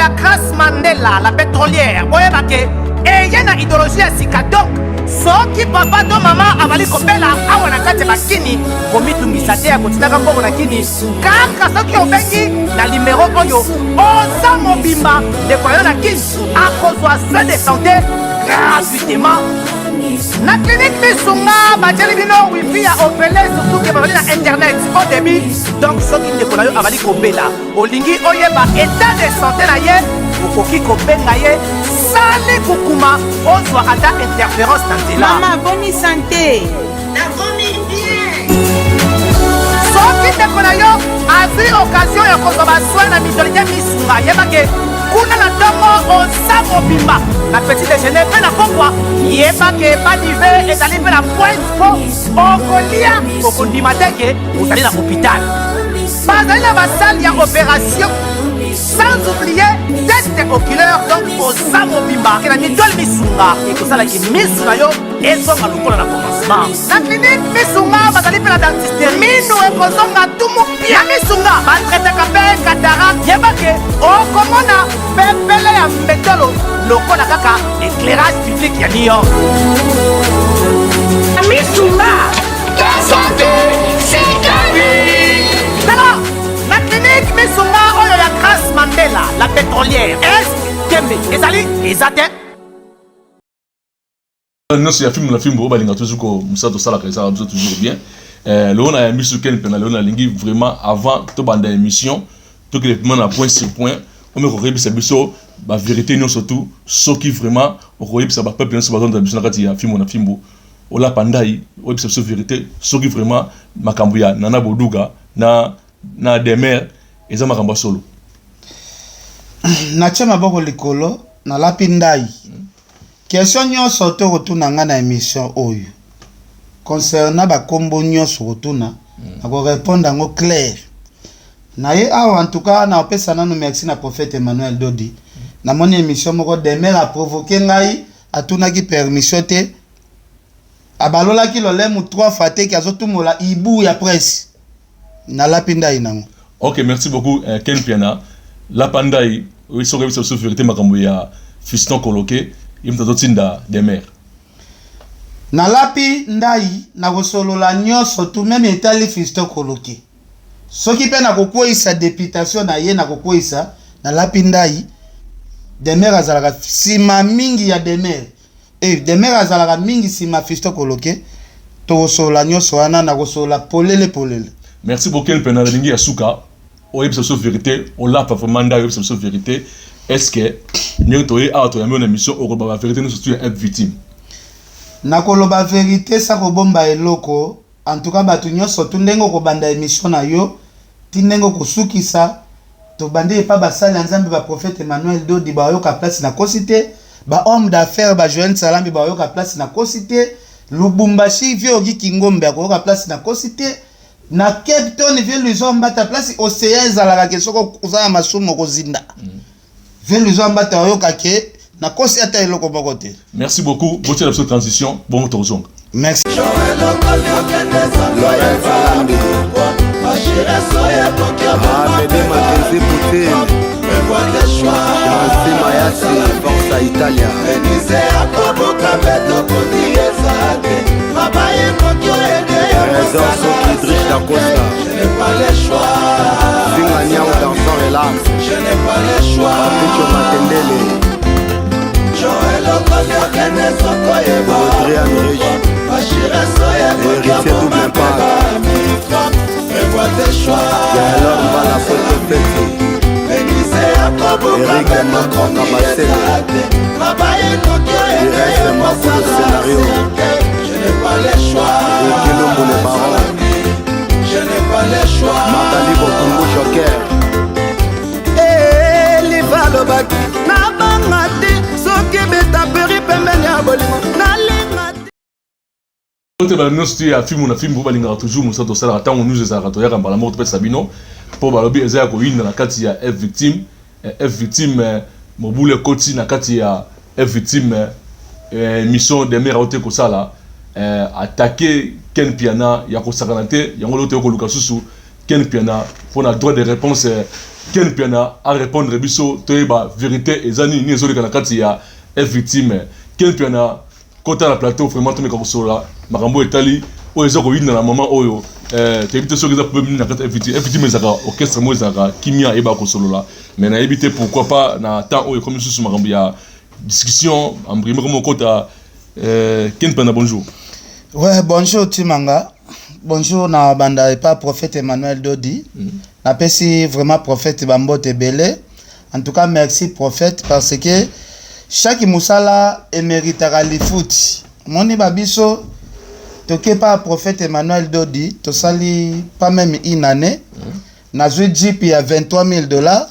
ya Grace Mandela la pétrolière, boyeba ke eye na idéologie ya sika. Donc soki papa to mama abali kobela awa na kati ya bakini, komitungisa te ya kotindaka mbongo na kini. Kaka soki obengi na limero oyo, oza mobimba, ndeko na yo na kini akozwa soin de santé gratuitement. Na clinique Misunga batieli bino wifi ya ofele, surtout ke bazali na internet au débit. Donc soki ndeko na yo abali kobela, olingi oyeba état de santé na ye, okoki kobenga ye sali kukuma, ozwa ata interférence na nzela. Mama, boni santé? Nakomi bien. Soki ndeko na yo azwi occasion ya kozwa basoin na mutualité Misunga, yebake kuna na ntongo oza mobimba na petit déjeuner mpe na pokwa, yebake badive ezali mpe na pointe, mpo okolia okondima te ke ozali na hôpital. Bazali na basalle ya opération, sans oublier test oculaire. Donc oza mobimba ke na mutuelle Misunga, ekosalaki misu na yo ezonga lokola na commencement. Na clinique Misunga bazali mpe na dentiste, minu ekozonga tumu pia. Misunga batraitaka mpe cataracte, yebake okomona pepele ya mbetolo lokola kaka éclairage public ya New York. Misunga. Santé, c'est la vie. Tala na clinique Misunga oyo ya Grace Mandela la pétrolière, est tembe ezali eza te. Nyonso ya filme na filme oyo balinga toujours ko mosala tosalaka, esalaka biso toujours bien. Lelo na yambi so Ken Mpiana. Lelo nalingi vraiment, avant tobanda émission, tokende vraiment na point sur point. Omi koyebisa biso bavérité nyonso tu. Soki vraiment okoyebisa bapeuple nyonso bazonda biso na kati ya fimbo na fimbo, olapa ndai, oyebisa biso vérité soki vraiment makambo ya Nana Boduga na Demer eza makambo ya solo. Natie maboko likolo, nalapi ndai. Question nyonso to kotuna nga na émission oyo concernant bakombo nyonso kotuna, nakorépondre yango clair na ye awa. En tout cas, naopesa nanu merci na prophète Emmanuel Dodi. Namoni émission moko, Demer aprovoquer ngai, atunaki permission te, abalolaki lolemu trois fois teki azotumola ibu ya presse. Nalapi ndai nango. Ok, merci beaucoup, Ken Mpiana. Lapa ndai oyo soki oyebisa biso vérité makambo ya Fiston Koloke, ye moto azotinda Demer. Nalapi ndai, nakosolola nyonso tu, même etali Fiston Koloke. Soki mpe nakokweyisa députation na ye, nakokweyisa. Nalapi ndai, Demer azalaka nsima mingi ya Demer e Demer azalaka mingi nsima Fiston Koloke. Tokosolola nyonso wana, nakosolola polele polele. Merci beaucoup, Ken Mpiana. Nalingi ya suka oyebisa biso vérité, olapa vraiment ndai, oyebisa biso vérité. Est ce que ndenge toye awa, toyambi yo na émission, okoloba bavérité nyonso tu ya F Victime? Nakoloba vérité sa kobomba eloko. En tout cas, bato nyonso tu, ndenge okobanda émission na yo ti ndenge okosukisa, tobandi epa basali ya Nzambe, baprophète Emmanuel Dodi bayoka place nakosi te, bahomme d'affaires bajoel Salambi bayoka place nakosi te, Lubumbashi vieux Ogi Kingombe akoyoka place nakosi te, na Cape Town vieux Luizo Mbata, place océan ezalaka ke soki oza na masumu okozinda, vieux Luizo Mbata oyoka ke nakosi ata eloko moko te. Merci beaucoup. Botiela biso transition, bongo tozonga. Merci. Laurent Salambi, Amédée Mackenzie Poutine, Chancy Mayasi, Forza Italia. Trésor Soki Idriss Dacosta, Finga Niao Danson Relax, Patricio Matendele, Audrey Régis, Héritier Double Impact, Gaëlor Mbala Poto Feti, Eric Macron Kabasele, Irès Makolo Scénario, Ricky Lumbu le Baron, Magali Bokungu Joker. Elifa alobaki nabanga te soki betaperi pembeni ya bolingo nalinga te. Ote bala nyonso tu ya filme na filme oyo balingaka toujours mosala tosalaka, ntango news ezalaka, toyaka mbala moko topesa bino, mpo balobi eza ya koyinda na kati ya F Victime. F Victime, mobulu ekoti na kati ya F Victime. Mission Demer aote kosala attaquer Ken Mpiana ya kosakana te, yango lelo toyei koluka susu. Ken Mpiana pona droit de réponse. Ken Mpiana a répondre biso toyeba vérité eza nini, nini ezoleka na kati ya F Victime. Ken Mpiana, kota na plateau, vraiment tomeka kosolola makambo etali oyo eza koyinda na moment oyo. Toyebi te soki eza problème nini na kati ya F Victime. F Victime ezalaka orchestre moko ezalaka kimia, eyebaka kosolola, mais nayebi te pourquoi pas na temps oyo ekomi lisusu makambo ya discussion embrime komo okota. Ken Mpiana, bonjour. Ouais, bonjour Timanga. Bonjour na banda epa prophète Emmanuel Dodi. Napesi vraiment prophète bambote ebele. En tout cas, merci prophète, parce que chaque mosala eméritaka lifuti. Moni babiso toke pa prophète Emmanuel Dodi, tosali pas même une année. Nazwi jeep ya 23 000 $.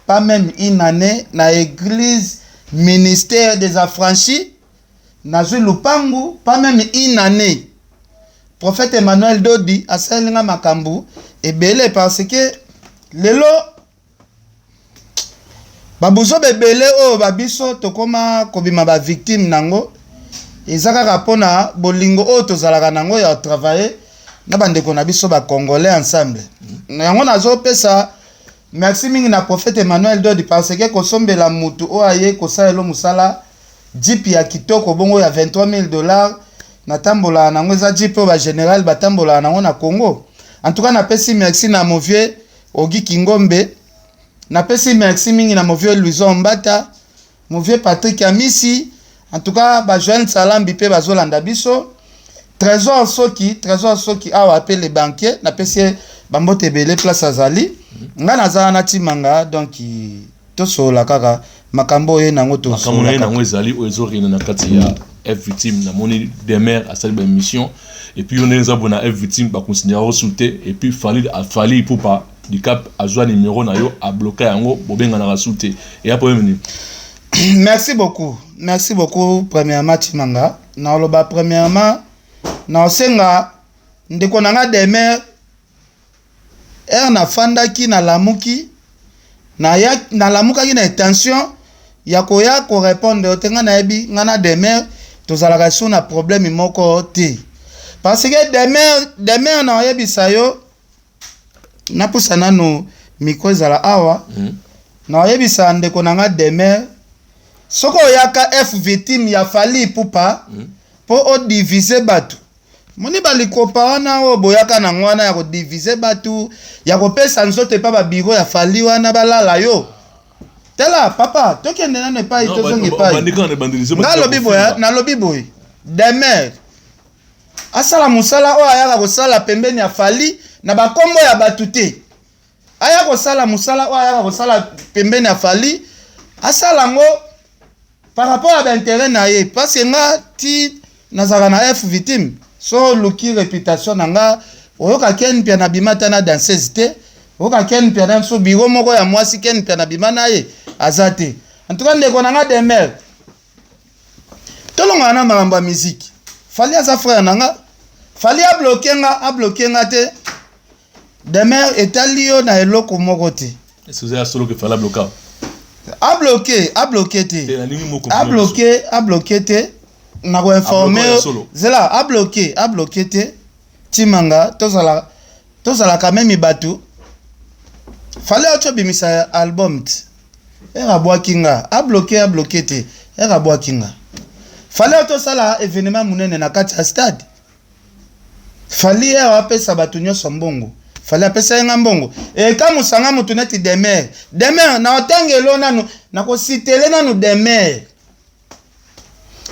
Pas même une année na église ministère des affranchis. Nazwi lupangu, pas même une année. Prophète Emmanuel Dodi asaleli nga makambo ebele, parce que lelo babuzoba ebele oyo babiso tokóma kobima bavictime nango eza kaka mpona bolingo oyo tozalaka nango ya travailler na bandeko na biso bacongolais ensemble. Yango nazopesa merci mingi na prophète Emmanuel Dodi, parce que kosombela mutu oyo aye kosalela mosala jeep ya kitoko bongo ya 23 000 $, natambolaka nango, eza jeep oyo bagénéral batambolaka nango na Congo. En tout cas, napesi merci na mon vieux Ogi Kingombe, napesi merci mingi na mon vieux Luison Mbata, mon vieux Patrick Amisi. En tout cas, bajoel Salambi mpe bazolanda biso, Trésor Soki, Trésor Soki awa mpe le banquier, napesi ye bambote ebele place azali. Ngai naza wana Timanga, donc tosolola kaka makambo oyo nango. Makambo na ye nango ezali oyo ezokende na kati ya F Victime. Namoni Demer asali baémission et puis yo ndenge eza boye na F Victime, baconsidérer osu te. Et puis Fally Ipupa Dicap azwa numéro na yo, abloquer yango, bobenganaka su te. Eya problème nini? Merci beaucoup, merci beaucoup. Premièrement, Timanga, naoloba premièrement, naosenga ndeko na nga Demer, ere nafandaki, nalamuki, nalamukaki na intention ya koya korépondre te. Ngai nayebi ngai na Demer tozalaka su na problème moko te, parce que Demer, Demer, na oyebisa yo, napusa nanu micro ezala awa. Na oyebisa ndeko na nga Demer, soki oyaka F Victime ya Fally Ipupa mpo odiviser bato, moni balikopa wana oyo boyaka nango wana ya kodiviser bato, ya kopesa nzoto epa babiro ya Fally wana, balala yo. Tala papa, tokende nano epai, tozonga epai. Nga alobi boye, nalobi boye: Demer asala mosala oyo ayaka kosala pembeni ya Fally na bakombo ya bato te. Aya kosala mosala oyo ayaka kosala pembeni ya Fally, asala yango par rapport ya baintérêt na ye, parce que nga ti nazalaka na F Victime, so oluki réputation na nga, oyoka Ken Mpia na bima ta na danseuse te, oyoka Ken Mpia na so biro moko ya mwasi, Ken Mpia na bima na ye aza te. En tout cas, ndeko na nga Demer, tolongana na makambo ya musique. Fally aza frère na nga. Fally abloquer nga, abloquer nga te, Demer, etali yo na eloko moko te. Eza solo ke Fally abloquer? Abloquer, abloquer te, abloquer, abloquer te. Na koinformer, zela, abloquer, abloquer te. Timanga, tozala, tozalaka même bato. Fally auti obimisa album te, ere abwaki nga. Abloquer, abloquer te, ere abwaki nga. Fally auti osala événement monene na kati ya stade. Fally ere apesa bato nyonso mbongo, Fally apesa ye nga mbongo. Ekamusanga motu neti Demer. Demer, na otangelo nanu, nakositele nanu Demer.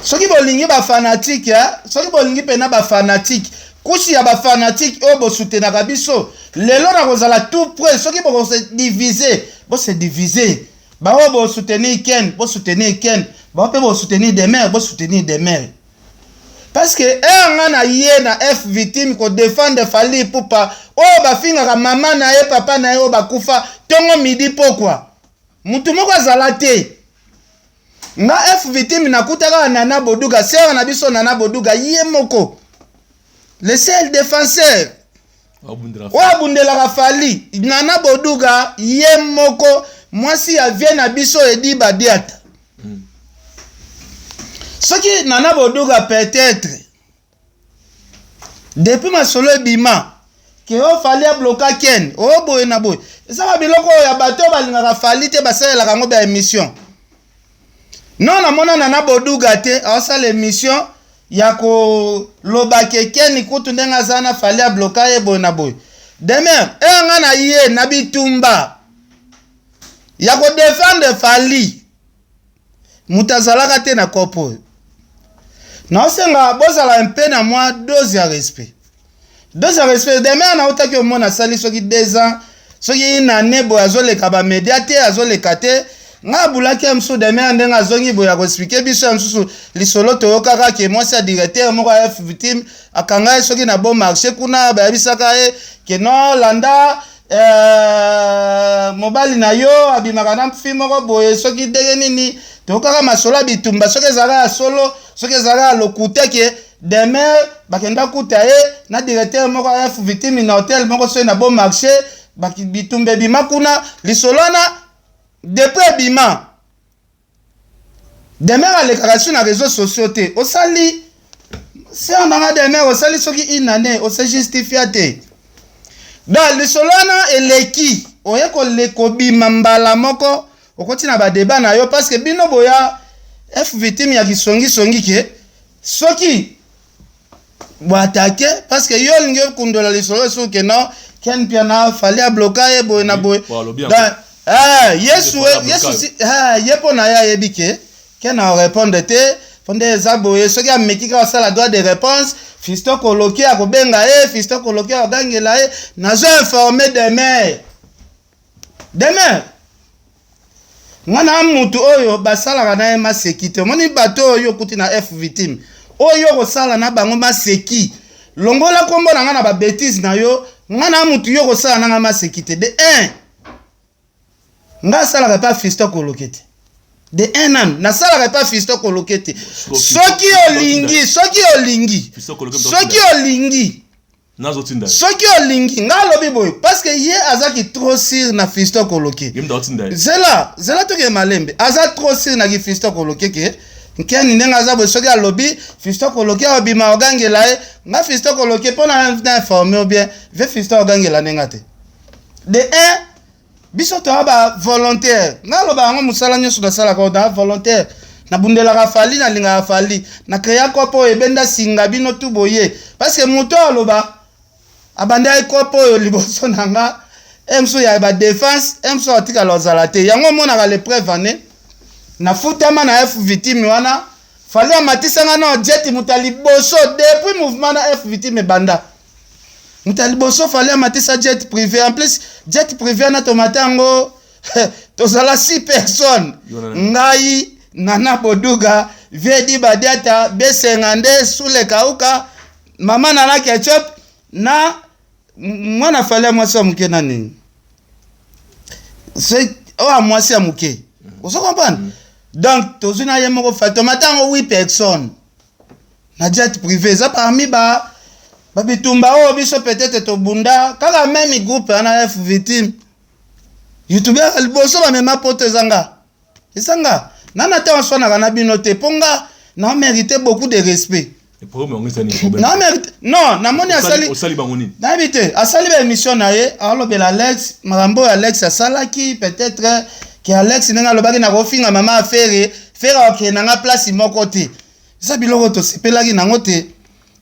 Soki bolingi bafanatiques, soki bolingi mpena bafanatiques, kusi ya bafanatiques oyo bosutenaka biso lelo, na kozala tout près. Soki bokose diviser, bose diviser. Baoyo bosoutenir Ken, bosoutenir Ken. Bao mpe bosoutenir Demer, bosoutenir Demer, parce que ere nga na ye na F Victime kodéfendre Fally Ipupa, oyo bafingaka mama na ye, papa na ye oyo bakufa, ntongo, midi, pokwa, mutu moko azala te. Nga F Victime nakuta kaka Nana Boduga, sere na biso Nana Boduga, ye moko le seul défenseur oyo abundelaka Fally. Nana Boduga ye moko, mwasi ya vie na biso Edi Badiata. Soki Nana Boduga, peut-être depuis masolo ebima. Ke oyo Fally abloka Ken, oyo boye na boye. Eza ba biloko oyo ya bato oyo balingaka Fally te basalelaka yango ba emission. Non namona Nana Boduga te aosala emission ya koloba ke Ken kutu ndenge aza na Fally abloka ye boye na boye. Demeure, eya nga na ye na bitumba ya ko defendre Fally. Moto azalaka te na kopo oyo. Naosenga bozala mpe na mwa dose ya respect. Dose ya respect. Demeure nautaki omona asali soki 2 ans, soki une année boye azoleka ba media te, azoleka te. Nga abulaki ya mosusu Demeure ndenge azongi boye akoexplike biso ya mosusu lisolo toyokaka ke mwasi ya directeur moko ya F victime akanga ye soki na bon marché kuna bayebisaka ye ke non landa Eh, mobali na yo abimaka na fi moko boye soki ndenge nini tokaka masolo ya bitumba soki ezalaka ya solo soki ezalaka ya lokuta ke demer bakenda kuta ye na directeur moko ya f victime na hotel moko soki na bon marché bitumba ebima kuna lisolo wana depuis ebima Demeure alekaka su na réseaux sociaux te. Osali sœur na nga Demeure osali soki une année ose justifia te. Donc lisolo wana eleki oye kobima mbala moko okoti na ba débat na yo parce que bino boya F victime ya kisongisongi ke soki boatake parce que yo olingi okundola lisolo esuki ke non Ken Mpiana fallait abloka ye boye na boye. Eh, yesu yesu si eh, ye mpo na ye ayebi ke Ken arépondre te mpo nde eza boye soki ameki kaka asala droit de réponse Fiston Koloki akobenga ye Fiston Koloki akogangela ye nazo informe demeure demeure Nga na mutu oyo basalaka na ye maseki te. Omoni bato oyo okuti na F victime. Oyo okosala na bango maseki. Longola kombo na nga na ba betises na yo. Nga na mutu yo okosala na nga maseki te. De un. Nga asalaka epa Fiston Koloke te. De un nanu. Nasalaka epa Fiston Koloke te. Soki olingi, soki olingi. Soki olingi. Nazotinda ye. Soki olingi nga alobi boye parce que ye azaki trop sur na Fiston Koloke. Ye mutu azotinda ye. Zela, zela tokende malembe. Aza trop sur na ki Fiston Koloke ke Nkeni ndenge aza boye soki alobi Fiston Koloke abima ogangela ye. Nga Fiston Koloke mpo na na informer ou bien ve Fiston ogangela ndenge te. De un biso toya ba volontaire. Nga aloba yango mosala nyonso nasalaka oyo na volontaire. Nabundelaka Fally, nalingaka Fally. Na créa kopo oyo ebenda singa bino tout boye. Parce que moto oyo aloba abandaki kopo oyo liboso na nga e mosusu ya ba défense e mosusu atikala ozala te. Yango omonaka le preuve année nafutama na F victime wana Fally amatisa nga na jet moto ya liboso depuis mouvement na F victime ebanda. Moto ya liboso Fally amatisa jet privé en plus jet privé wana tomata yango tozala 6 personnes ngai Nana Boduga Vedi Badiata Besenga nde Sule Kauka mama Nana Ketchup na mwana Fally ya mwasi ya moke na nini oyo ya mwasi ya moke ozo comprendre donc tozwi na ye moko Fally tomata yango 8 personnes na jet privé eza parmi ba ba bitumba oyo biso peut-être tobunda kaka meme groupe wana F victime youtubeur ya liboso bamema poto eza nga eza nga nana te oswanaka na bino te mpo nga na mérite beaucoup de respect na mérite non namoni asali osali bango nini nayebi te asali ba émission na ye alobela Alex makambo oyo Alex asalaki peut-être ke Alex ndenge alobaki nakofinga mama afere fere akokende na nga place moko te eza biloko tosepelaki nango te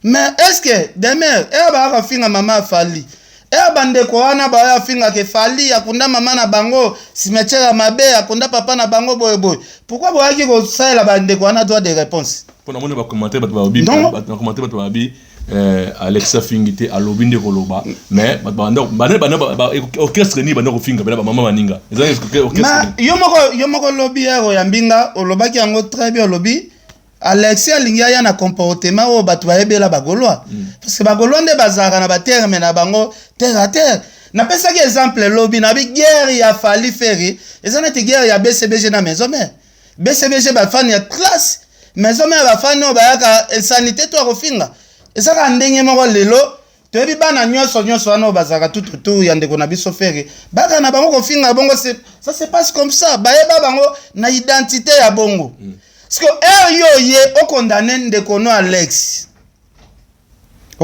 mais est ce que demeure eya bayaka finga mama Fally eya bandeko wana baya fingaka Fally akunda mama na bango cimetière ya mabe akunda papa na bango boye boye pourquoi boyaki kosalela bandeko wana droit de réponse mpo namoni bacommentaire bato balobi na commentaire bato balobi Alex afingi te alobi nde koloba mais bato banda orchestre nini banda kofinga bena bamama baninga eza orchestre yo moko lobi ero ya mbinga olobaki yango très bien olobi Alexis alingi aya na comportement oyo bato bayebela ba Gaulois. Parce que ba Gaulois nde bazalaka na ba terme na bango terre à terre. Napesaki exemple lobi na bi guerre ya Fally Ferre eza neti guerre ya BCBG na Maison Mère. BCBG ba fan ya classe, Maison Mère ba fan oyo bayaka insanité to akofinga. Eza kaka ndenge moko lelo toyebi bana nyonso nyonso wana oyo bazalaka tout autour ya ndeko na biso Ferre baka na bango kofinga bongo ça se passe comme ça bayeba bango na identité ya bongo. Parce que heure yo ye okondane ndeko no Alex.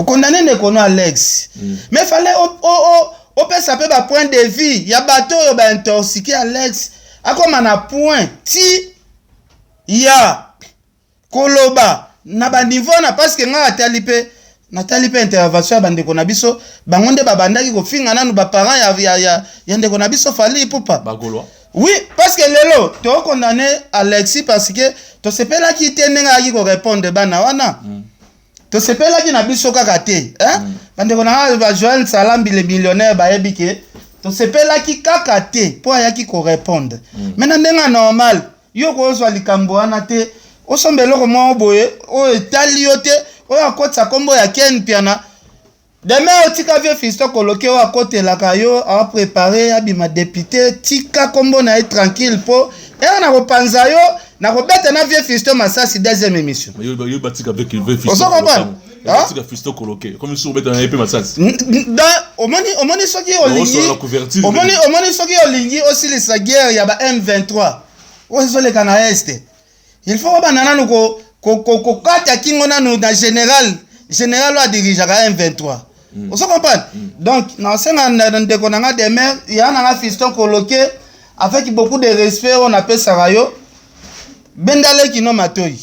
Okondane ndeko no Alex. Mais fallait opesa mpe ba point de vue ya bato oyo ba intoxiqué Alex akoma na point ti ya koloba na ba niveau na, parce que ngai atali mpe, natali mpe intervention ya bandeko na biso. Bango nde babandaki kofinga nanu baparent ya ndeko na biso Fally Ipupa. Bagaulois. Oui, parce que lelo tokondane Alexis parce que tosepelaki te ndenge ayaki korépondre bana wana. Tosepelaki na biso kaka te, hein? Bandeko na nga ba Joel Salambi le millionnaire bayebi ke tosepelaki kaka te mpo ayaki korépondre. Mais na ndenge ya normal, yo kozwa likambo wana te, osomba eloko moko boye oyo etali yo te, oyo akotisa nkombo ya Ken Piana. Demain otika vieux Fiston Koloke oyo akotelaka yo, aprépare abima député. Tika nkombo na ye tranquille, mpo ere na kopanza yo na kobeta na vieux Fiston masasi, deuxième émission. Yo batika vieux. Ozo comprendre? Batika Fiston Koloke comme soki obeta na ye mpe masasi. Omoni, soki olingi, omoni, soki olingi osilisa guerre ya ba M23 oyo ezoleka na Est, il faut obanda nanu kokata kingo nanu na général oyo adirigeaka M23. Ozo comprendre? Donc nasenga ndeko na nga Demer, ya na nga Fiston Koloke, avec beaucoup de respect oyo napesaka yo, benda leki no matoi,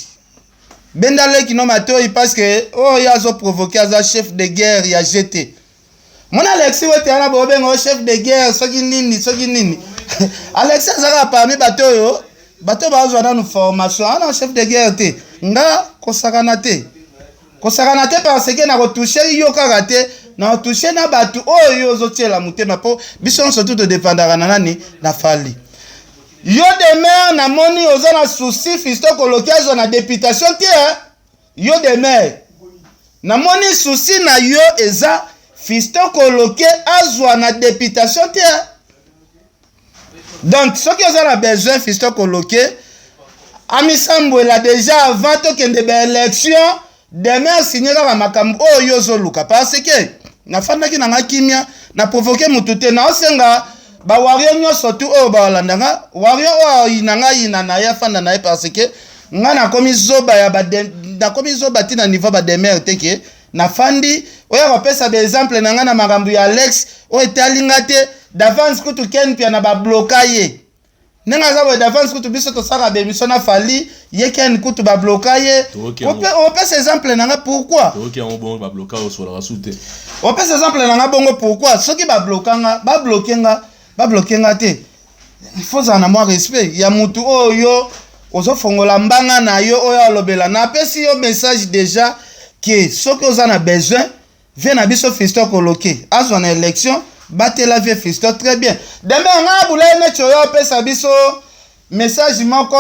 benda leki no matoi, parce que oyo ye azoprovoke aza chef de guerre ya GT. Mona Alexis wete wana, bobenga o chef de guerre soki nini, soki nini. Alexis azalaka parmi bato oyo, bato bazwa nanu formation wana, chef de guerre te. Nga kosakana te, kosakana te, parce que na kotouche yo kaka te, na kotouche na bato oyo ozotiela motema, mpo biso nyonso tu todépendaka na nani? Na Fally. Yo Demer, namoni oza na souci Fiston Koloki azwa na députation te. Yo Demer, namoni souci na yo eza Fiston Koloke azwa na députation te. Donc soki oza na besoin Fiston Koloke amisambwela déjà avant tokende baélection, demain asigne kaka makambo oyo yo ozoluka, parce que nafandaki na nga kimia, na provoke motu te. Naosenga bawarrior nyonso tu oyo balanda nga, warrior oyo ayina nga, ayina na ye, afanda na ye, parce que nga nakomi zoba ya nakomi zoba ntina niveau bademer te ke nafandi oyo akopesa baexemple na ngai na makambo ya Alex oyo etali nga te. D'avance kutu Ken Pia na babloka ye ndenge aza boye. D'avance kutu biso tosalaka baémission na Fally, ye Ken kutu babloka ye. Opesa exemple na nga pourquoi? Opesa exemple na nga bongo pourquoi? Soki babloka nga, babloke nga, babloke nga te. Faut ozala na mwa respect ya mutu oyo ozofongola mbanga na yo oyo alobela. Napesi yo message déjà ke soki oza na besoin vieux na biso Fiston Koloke azwa na élection, batela vieux Fiston très bien. Demain nga abula neti oyo apesa biso message moko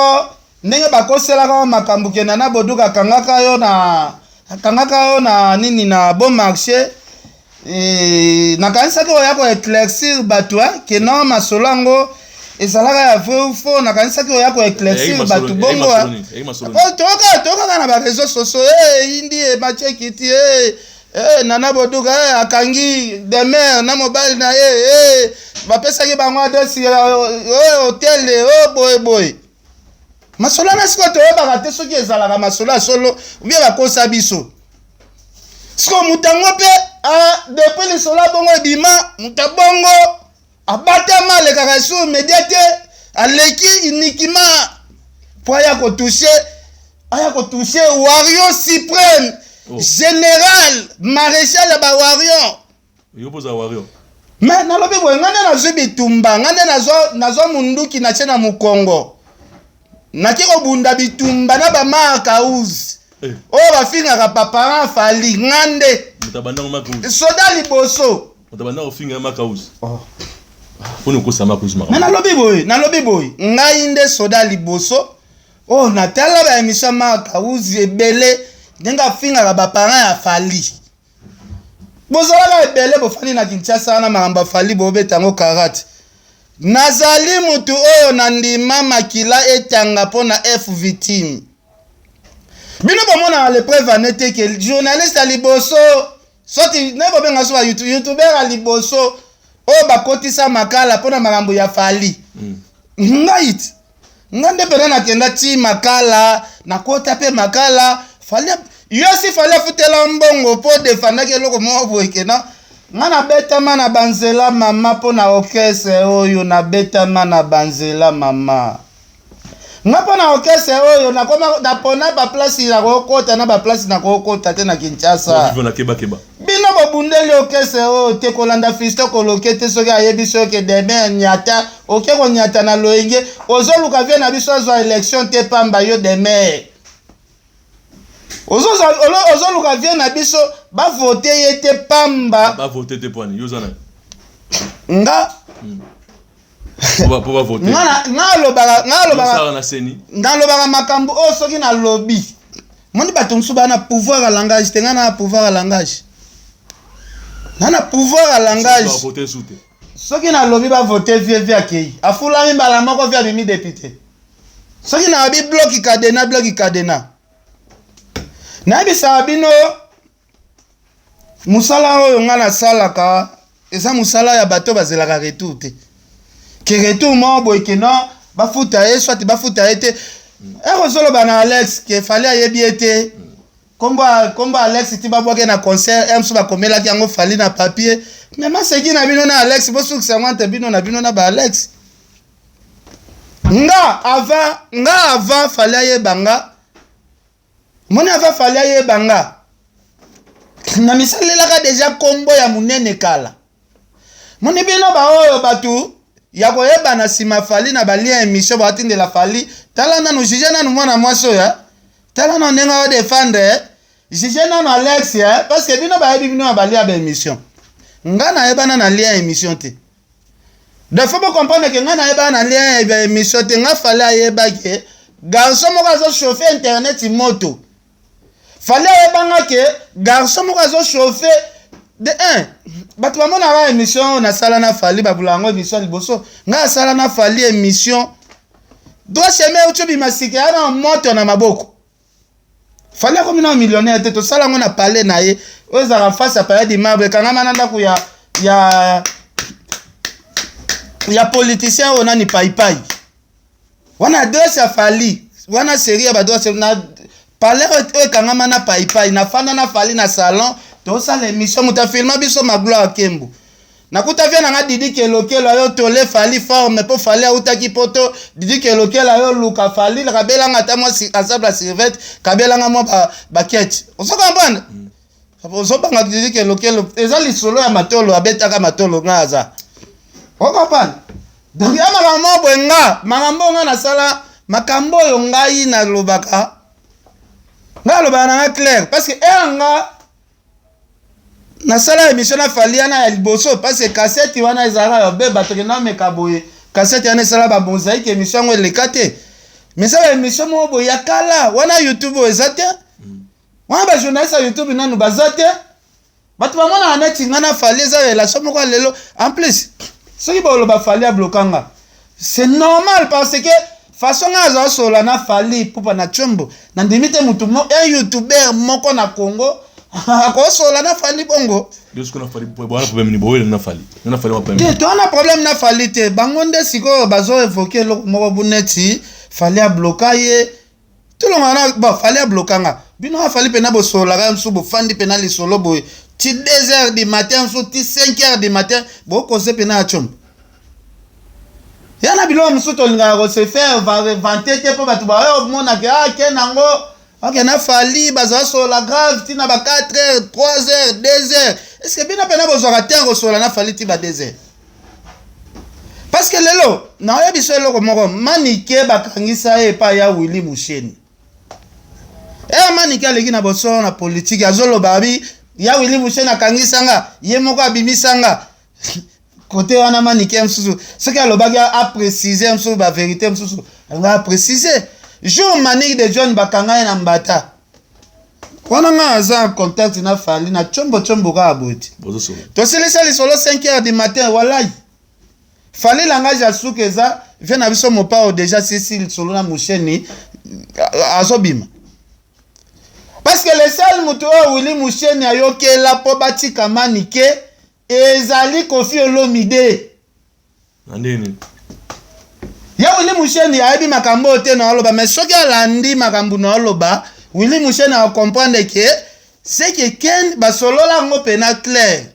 ndenge bakoselaka makambo kenda na boduka, akangaka yo na, akangaka yo na nini, na bon marché. Nakanisaki oya koéclaircir bato ke non, masolo yango ezalaka ya vrai ou faux. Nakanisaki oya koéclaircir bato bongo. Tokaka na baréseau sociaux, indi ematie kiti, Nana Boduka akangi Demer na mobali na ye, bapesaki bango adresse hotel boye boye. Masolo wana sikoyo toyebaka te soki ezalaka masolo ya solo ou bien bakosa biso. Sikoyo moto yango mpe, depuis lisolo ya bongo ebima, moto abongo abatama, alekaka sur média te, aleki uniquement po aya kotouche, aya kotouche warrior suprême, oh. Général maréchal ya bawarrior. Yo mpoza warrior. Mais nalobi boye, ngai nde nazwi bitumba, ngai nde nazwa munduki, natie na mokongo, naki kobunda bitumba na bamark house oyo bafingaka baparent Fally. Nga nde moto abandango Mark House. Soda liboso. Moto abanda kofinga Mark House. Mpona okosa Mark House. Me makambo. Nalobi boye, nalobi boye, ngai nde soda liboso oyo natala baémission Mark House ebele ndenge afingaka baparent ya Fally. Bozalaka ebele, bofandi na Kinshasa wana, makambo ya Fally bobeta yango karate. Nazali mutu oyo nandima makila etanga mpo na F victime. Bino bomonaka le preuve ane te ke journaliste ya liboso, soti naye bobenga so bayoutubeur ya liboso oyo bakotisa makala mpona makambo ya Fally. Ngai ti nga nde mpena nakenda ti makala, nakota mpe makala Fally. Yo si Fally afutela mbongo mpo odefandaki eloko moko boye kena nga nabetama na banzela mama mpo na orchestre oyo, nabetama na banzela mama nga mpo na orchestre oyo, nakoma napona baplace nakokota na baplace nakokota te na Kinshasa. Vivre na kebakeba. Bino bobundeli orchestre oyo te. Kolanda Fiston Koloke te. Soki ayebi soki Demer nyata, oke konyata na loyenge, ozoluka vie na biso azwa élection te pamba. Yo Demer, ozoluka vie na biso bavote ye te pamba. Bavote te poani yo oza na Nga po bavote. Nga alobaka, nga alobaka. Osala na seni. Nalobaka makambo oyo soki nalobi, moni bato mosusu baa na pouvoir ya langage te. Nga na pouvoir ya langage, na pouvoir ya langage. Bavote su te. Soki nalobi bavote vie, vie akei, afulami mbala moko, vie abimi député. Soki nalobi bloki kadena, bloki kadena. Nayebisaka bino, mosala oyo nga nasalaka eza mosala ya bato bazelaka retour te, ke retour moko boye ke non, bafuta ye soit bafuta ye te. Ere ozoloba na Alex ke Fally ayebi ye te, kombo Alex ti babwaki na concert e mosusu, bakomelaki yango Fally na papier. Mais maseki na bino na Alex, bosukisa yango entre bino na bino na ba Alex. Nga avant Fally ayeba nga, moni, avant Fally ayeba nga, na misalelaka deja kombo ya monene kala. Moni bino baoyo bato ya koyeba na nsima Fally na balien émission baatindela Fally: "Tala nanu, juge nanu mwana mwasi oyo, tala nanu ndenge aodefendre, juge nanu Alex." Parce que bino bayebi bino na balia baémission, nga nayebana na lien émission te. Donc faut bocomprendre ke nga nayebana na lien ya émission te. Nga Fally ayeba ke garçon moko azochauffe internet moto. Fally ayebanga ke garçon moko azochauffe. De 1, bato bamonaka émission oyo nasala na Fally, babula yango émission liboso ngai asala na Fally, émission Droit Chemin euti obima sika ya na moto na maboko. Fally akomi na millionnaire te. Tosala yango na palais na ye oyo ezalaka face ya Palais du Marbre, ekangama na ndako ya politicien oyo nani, Paipai wana. Adresse ya Fally wana, série ya badroit na palais oyo ekangama na Paipai. Nafanda na Fally na salon, tosala émission, moto afilma biso Magloire Akembo. Nakuta vie nanga Didi Kelokelo ayo tole Fally forme mpo Fally autaki poto. Didi Kelokelo ayo luka Fally, kabelanga ata mwa ensemble ya survêt, kabelanga mwa bakete. Ozo comprendre? Ozobanga Didi Kelokelo, eza lisolo ya matolo, abetaka matolo. Nga aza ocomprendre. Donc ya makambo boye, nga makambo nga nasala, makambo oyo ngai nalobaka, ngai alobaka nanga clair, parce que ere nga nasala émission na Fally wana ya liboso, parce que kasete wana ezalaka ya be bato kenda omeka boye, kasete wana esala bamosaïque, émission yango eleka te. Mais eza baémission moko boye ya kala wana, YouTube oyo eza te wana, bajournaliste ya YouTube nanu baza te. Bato bamonaka neti nga na Fally eza relation moko ya lelo. En plus, soki boloba Fally ablokanga, c'est normal, parce que façon nga azala solola na Fally Pupa na Tshombo, nandimi te mutu un youtuber moko na Congo akosolola na Fally bongo. Te, toza na problème na Fally te. Bango nde sikoyo bazoévoquer eloko moko bu neti Fally abloka ye. Tolonga na bon, Fally ablokanga bino. Afally mpena bosololaka mosusu, bofandi mpena lisolo boye ti 2 heures du matin, mosusu ti 5 heures du matin, bokose mpena ya Tshombo ya na biloko mosusu. Tolingaka kose faire vanter te mpo bato baomonaka ake nango ok na Fally bazala solola grave ntina ba 4 heures, 3 heures, 2 heures. Est ce que bino mpena bozwaka te kosolola na Fally ti ba 2 heures? Parce que lelo naoyebi so eloko moko, Manike bakangisa ye epai ya Willi Musheni. Eya Manike aleki na bosolo na politike, azoloba abi ya Willi Musheni akangisanga, ye moko abimisanga kote wana. Manike mosusu soki alobaki, aprécise mosusu bavérité mosusu anga aprécise. Jour Manike de John bakanga ye na mbata wana, nga aza en contact na Fally na Tshombo. Tshombo kaka boye te, tosilisa lisolo 5 heures du matin. Walai, Fally langage ya suka eza vie na biso Mopao déjà sisi lisolo na Musheni, azobima, parce que le seul moto oyo Willi Musheni ayokela mpo batika Manike ezali Koffi Olomide. Na ndeni? Ya Willi Musheni ayebi makambo oyo te na oloba, mais soki alandi makambo na oloba. Willy Musheni a comprendre que c'est que Ken basolola yango pena clair.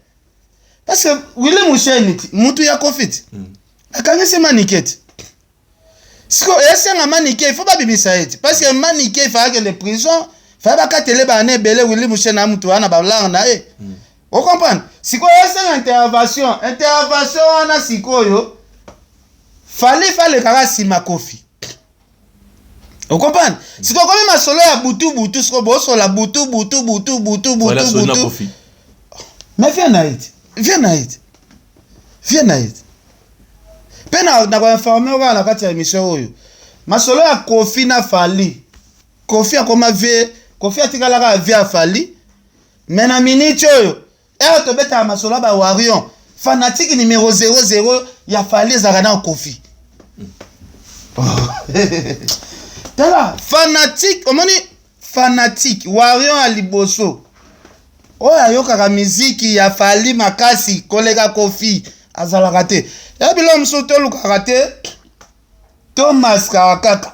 Parce que Willy Musheni mutu ya Koffi ti. Akangisi Manike ti. Siko esenga Manike il faut babimisa ye ti. Parce que Manike il fallait akende prison, fallait bakatele ba année ebele Willy Musheni na mutu wana ba lar na ye. O comprendre? Sikoyo esenga intervention, intervention wana sikoyo Fally fallait kaka sima Koffi. O comprendre? Sikoyo komi masolo ya butu butu sikoyo bosola butu butu butu butu butu butu. Mais viens na ye. Viens na ye. Viens na ye. Pe na na ko informer kaka na kati ya émission oyo. Masolo ya Koffi na Fally. Koffi akoma vie, Koffi atikalaka vie ya Fally. Mais na minute oyo, heure tobetaka masolo ya ba Warrior, fanatique numéro 00 ya Fally ezalaka na Koffi. Tala, fanatique, omoni fanatique Warrior ya liboso oyo ayokaka miziki ya Fally makasi koleka Koffi azalaka te. Ya biloko mosusu tolukaka te, tomaskaka kaka.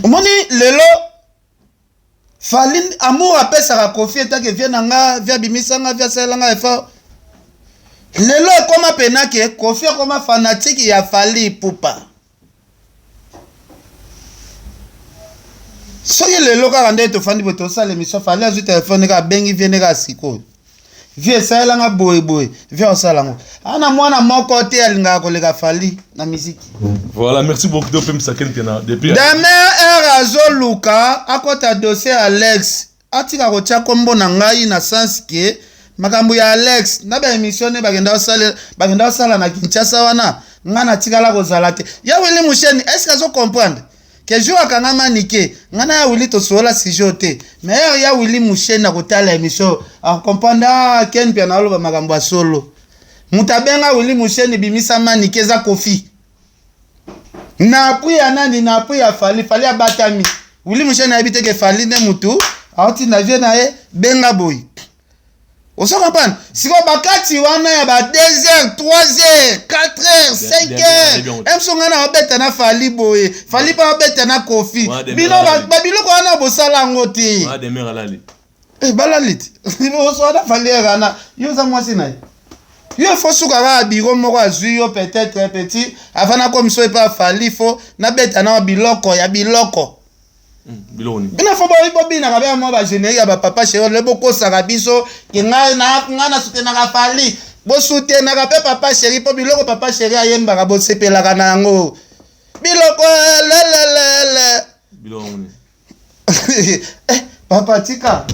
Omoni lelo Fally amour apesaka Koffi etake vie na nga vie abimisa nga vie asalela nga effort lelo ekoma pena ke Koffi akoma fanatique ya Fally Ipupa soki lelo kaka nde tofandi boye tosala émission Fally azwi telefone kaka abengi vie nde kaka sikoyo Vie esalela nga boye boye vie osala yango ana mwana moko te alingaka koleka Fally na musique. Voilà, merci beaucoup de pemisa ken pena depuis. Demain heure azoluka akota dossier Alex atika kotia kombo na ngai na sens ke makambo ya Alex na ba émission ne bakenda kosala bakenda kosala na Kinshasa wana ngai natikala kozala te. Ya Willy Musheni est-ce que azo comprendre? Que jour akanga manike nga na ya Willy tosolola sujet oyo te mais heure ya Willy musheni akotala emission ako comprendre ah Ken Mpiana aloba makambo ya solo moto abenga Willy musheni bimisa manike eza Koffi na appui ya nani na appui ya Fally Fally abatami Willy musheni ayebi te ke Fally nde mutu aotinda vie na ye benga boye Ozo comprendre? Sikoyo bakati wana ya ba 2 heures, 3 heures, 4 heures, 5 heures. Emso nga na obeta na Fally boye. Fally pa obeta na Koffi. Bino ba biloko wana bosala yango te. Wana demeure alali. Eh balali te. Oso wana Fally erana. Yo oza mwasi na ye. Yo faut suka kaka bureau moko azui yo peut-être petit avant nakomisa yo epa Fally faut nabeta na biloko ya biloko. Hmm, bino fo bobinaka be mwa bagénérique ya bapapa chéri le bokosaka biso ke ngai na soutenaka fali bosutenaka mpe papa chéri mpo biloko papa chéri ayembaka bosepelaka na yango biloko lelelele eh, papa tika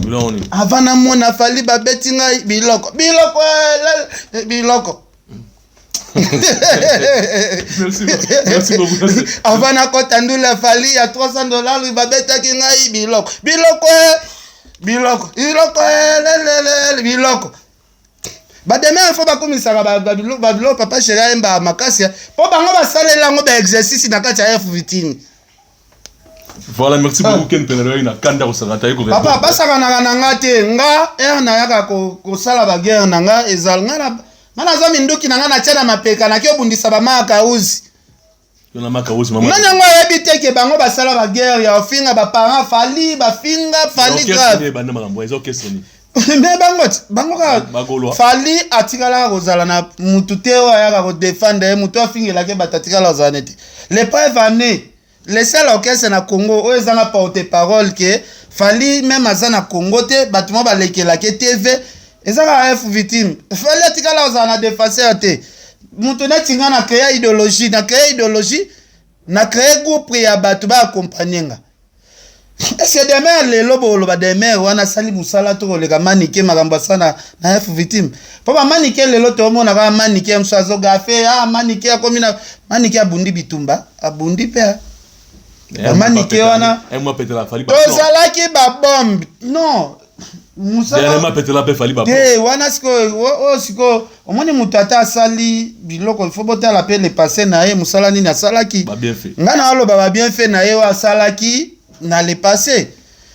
avant namona fali babeti ngai biloko biloko biloko Merci beaucoup. Avant nakota ndula fali ya 300 dollars babetaki ngai biloko biloko eh, biloko biloko eh, lelele biloko bademere fo bakumisaka babiloko papa sheri ayemba makasi mpo bango basalela yango baexercice na kati ya f vitini Voilà, merci beaucoup Ken Penelo na kanda kosaka tayi ko Papa basakanaka na nga te nga heure nayaka kosala ba guerre na nga ezala nga na nga naza minduki na nga natia na mapeka naki obundisa ba makauzi na makauzi mama nani yango ayebi te ke bango basala ba guerre ya ofinga ba parents Fally bafinga Fally grave banda makambo eza orchestre ni me bango ti bango kaka Fally atikalaka kozala na mutu te oyo ayaka kodefendre ye mutu afingelaki bato atikala kozala neti le preuve année Le seul orchestre na Congo oyo ezanga porte parole que Fally meme aza na Congo te batu moko balekelaka ye TV eza kaka F victime. Fally atikala kozala na defenseur te. Mutu neti nga na créa idéologie, na créa idéologie, na créa groupe ya batu ba accompagner nga. Est-ce que Demeure lelo boloba Demeure wana asali musala to koleka Manike makambo asala na F victime? Po ba Manike lelo tomona kaka Manike mosusu azo gafe, ah Manike akomi na Manike abundi bitumba, abundi pe. Ba Manike wana tozalaki ba bombe. Non, musala te wana sikoyo oyo sikoyo omoni moto ata asali biloko il faut botala pe le passé na ye musala nini asalaki nga na aloba ba bienfait na ye oyo asalaki na le passé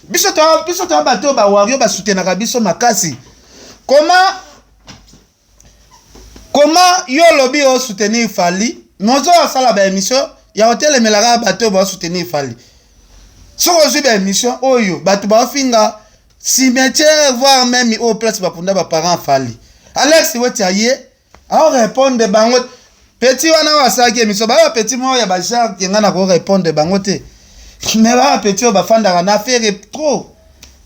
biso to biso to bato ba wario ba soutenaka biso makasi comment comment yo olobi o soutenir Fally mais ozo asala ba émission ya kotelemelaka bato ba soutenir Fally. Soki ozwi ba émission oyo bato baofinga cimetière, voire même oyo place bakunda baparent Fally, Alex Weti aye aorépondre bango. Petit wana oyo asalaki émission, baya petit moko ya bagenre ke ngai nakorépondre bango te, mais baya petit oyo bafandaka na affaire trop,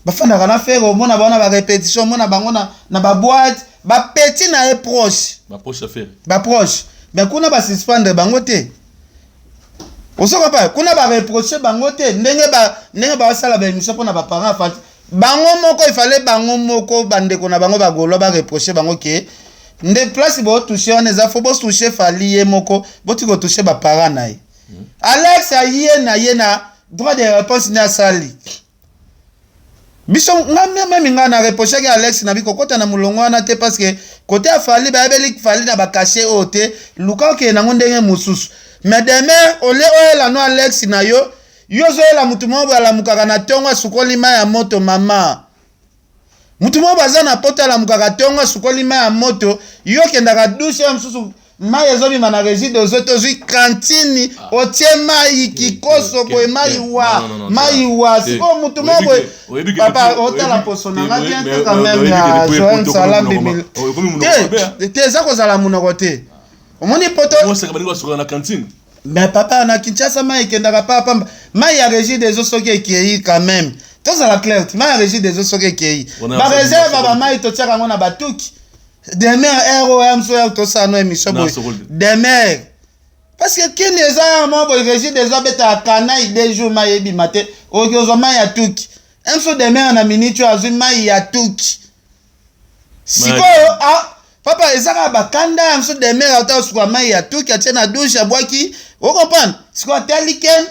bafandaka na affaire, omona bango na barépétition, omona bango na baboîte, bapeti na ye proche. Baproche affaire. Baproche, mais kuna basuspendre bango te. Osoka pa kuna bareproche bango te ndenge basala baémission mpona baparent Fally. Bango moko efale, bango moko bandeko na bango bagaulois bareproche bango ke nde place botouche wana eza fo botouche Fally ye moko, boti kotouche baparent na ye. Alex aye na ye na droit de réponse nde asali biso. Nga même nga na reprochaki Alex na bikokota na molongo wana te, parce que côté ya Fally, bayebeli Fally na bacachet oyo te, luka okende nango ndenge mosusu. Mais demain olie oyela no Alex na yo, yo ozoyela mutu moko boye alamukaka na ntongo, asukoli mai ya moto. Mama, mutu moko baza na poto, alamukaka ntongo, asukoli mai ya moto. Yo okendaka douche ya mosusu, mai ezobima na Regideso te, ozwi cantine, otie mai kikoso boye, mai wa mai wa. Sikoyo mutu moko boye, papa, otala poso na nga bien te quand même ya Joel Salambi te te, eza kozala monoko te. Omoni poto. Na cantine. Mais papa, na Kinshasa mai ekendaka pa pamba. Mai ya Regideso soki ekei, quand même tozala clair ti, mai ya Regideso soki ekei, bareserve bamai totiaka yango na batuki. Demer aire oyo ya mosu oyo tosala no émission boye, demer, parce que kini eza ya moko boye. Regideso abetaka kanai 2 jours, mai ebima te. Okoki ozwa mai ya tuki mso demer na minute oyo azwi mai ya tuki. Sikoyo papa, eza kaka bakanda ya mosu. Demer ata osuka mai ya tuki, atie na douche, abwaki, ocomprendre. Sikoyo atali ken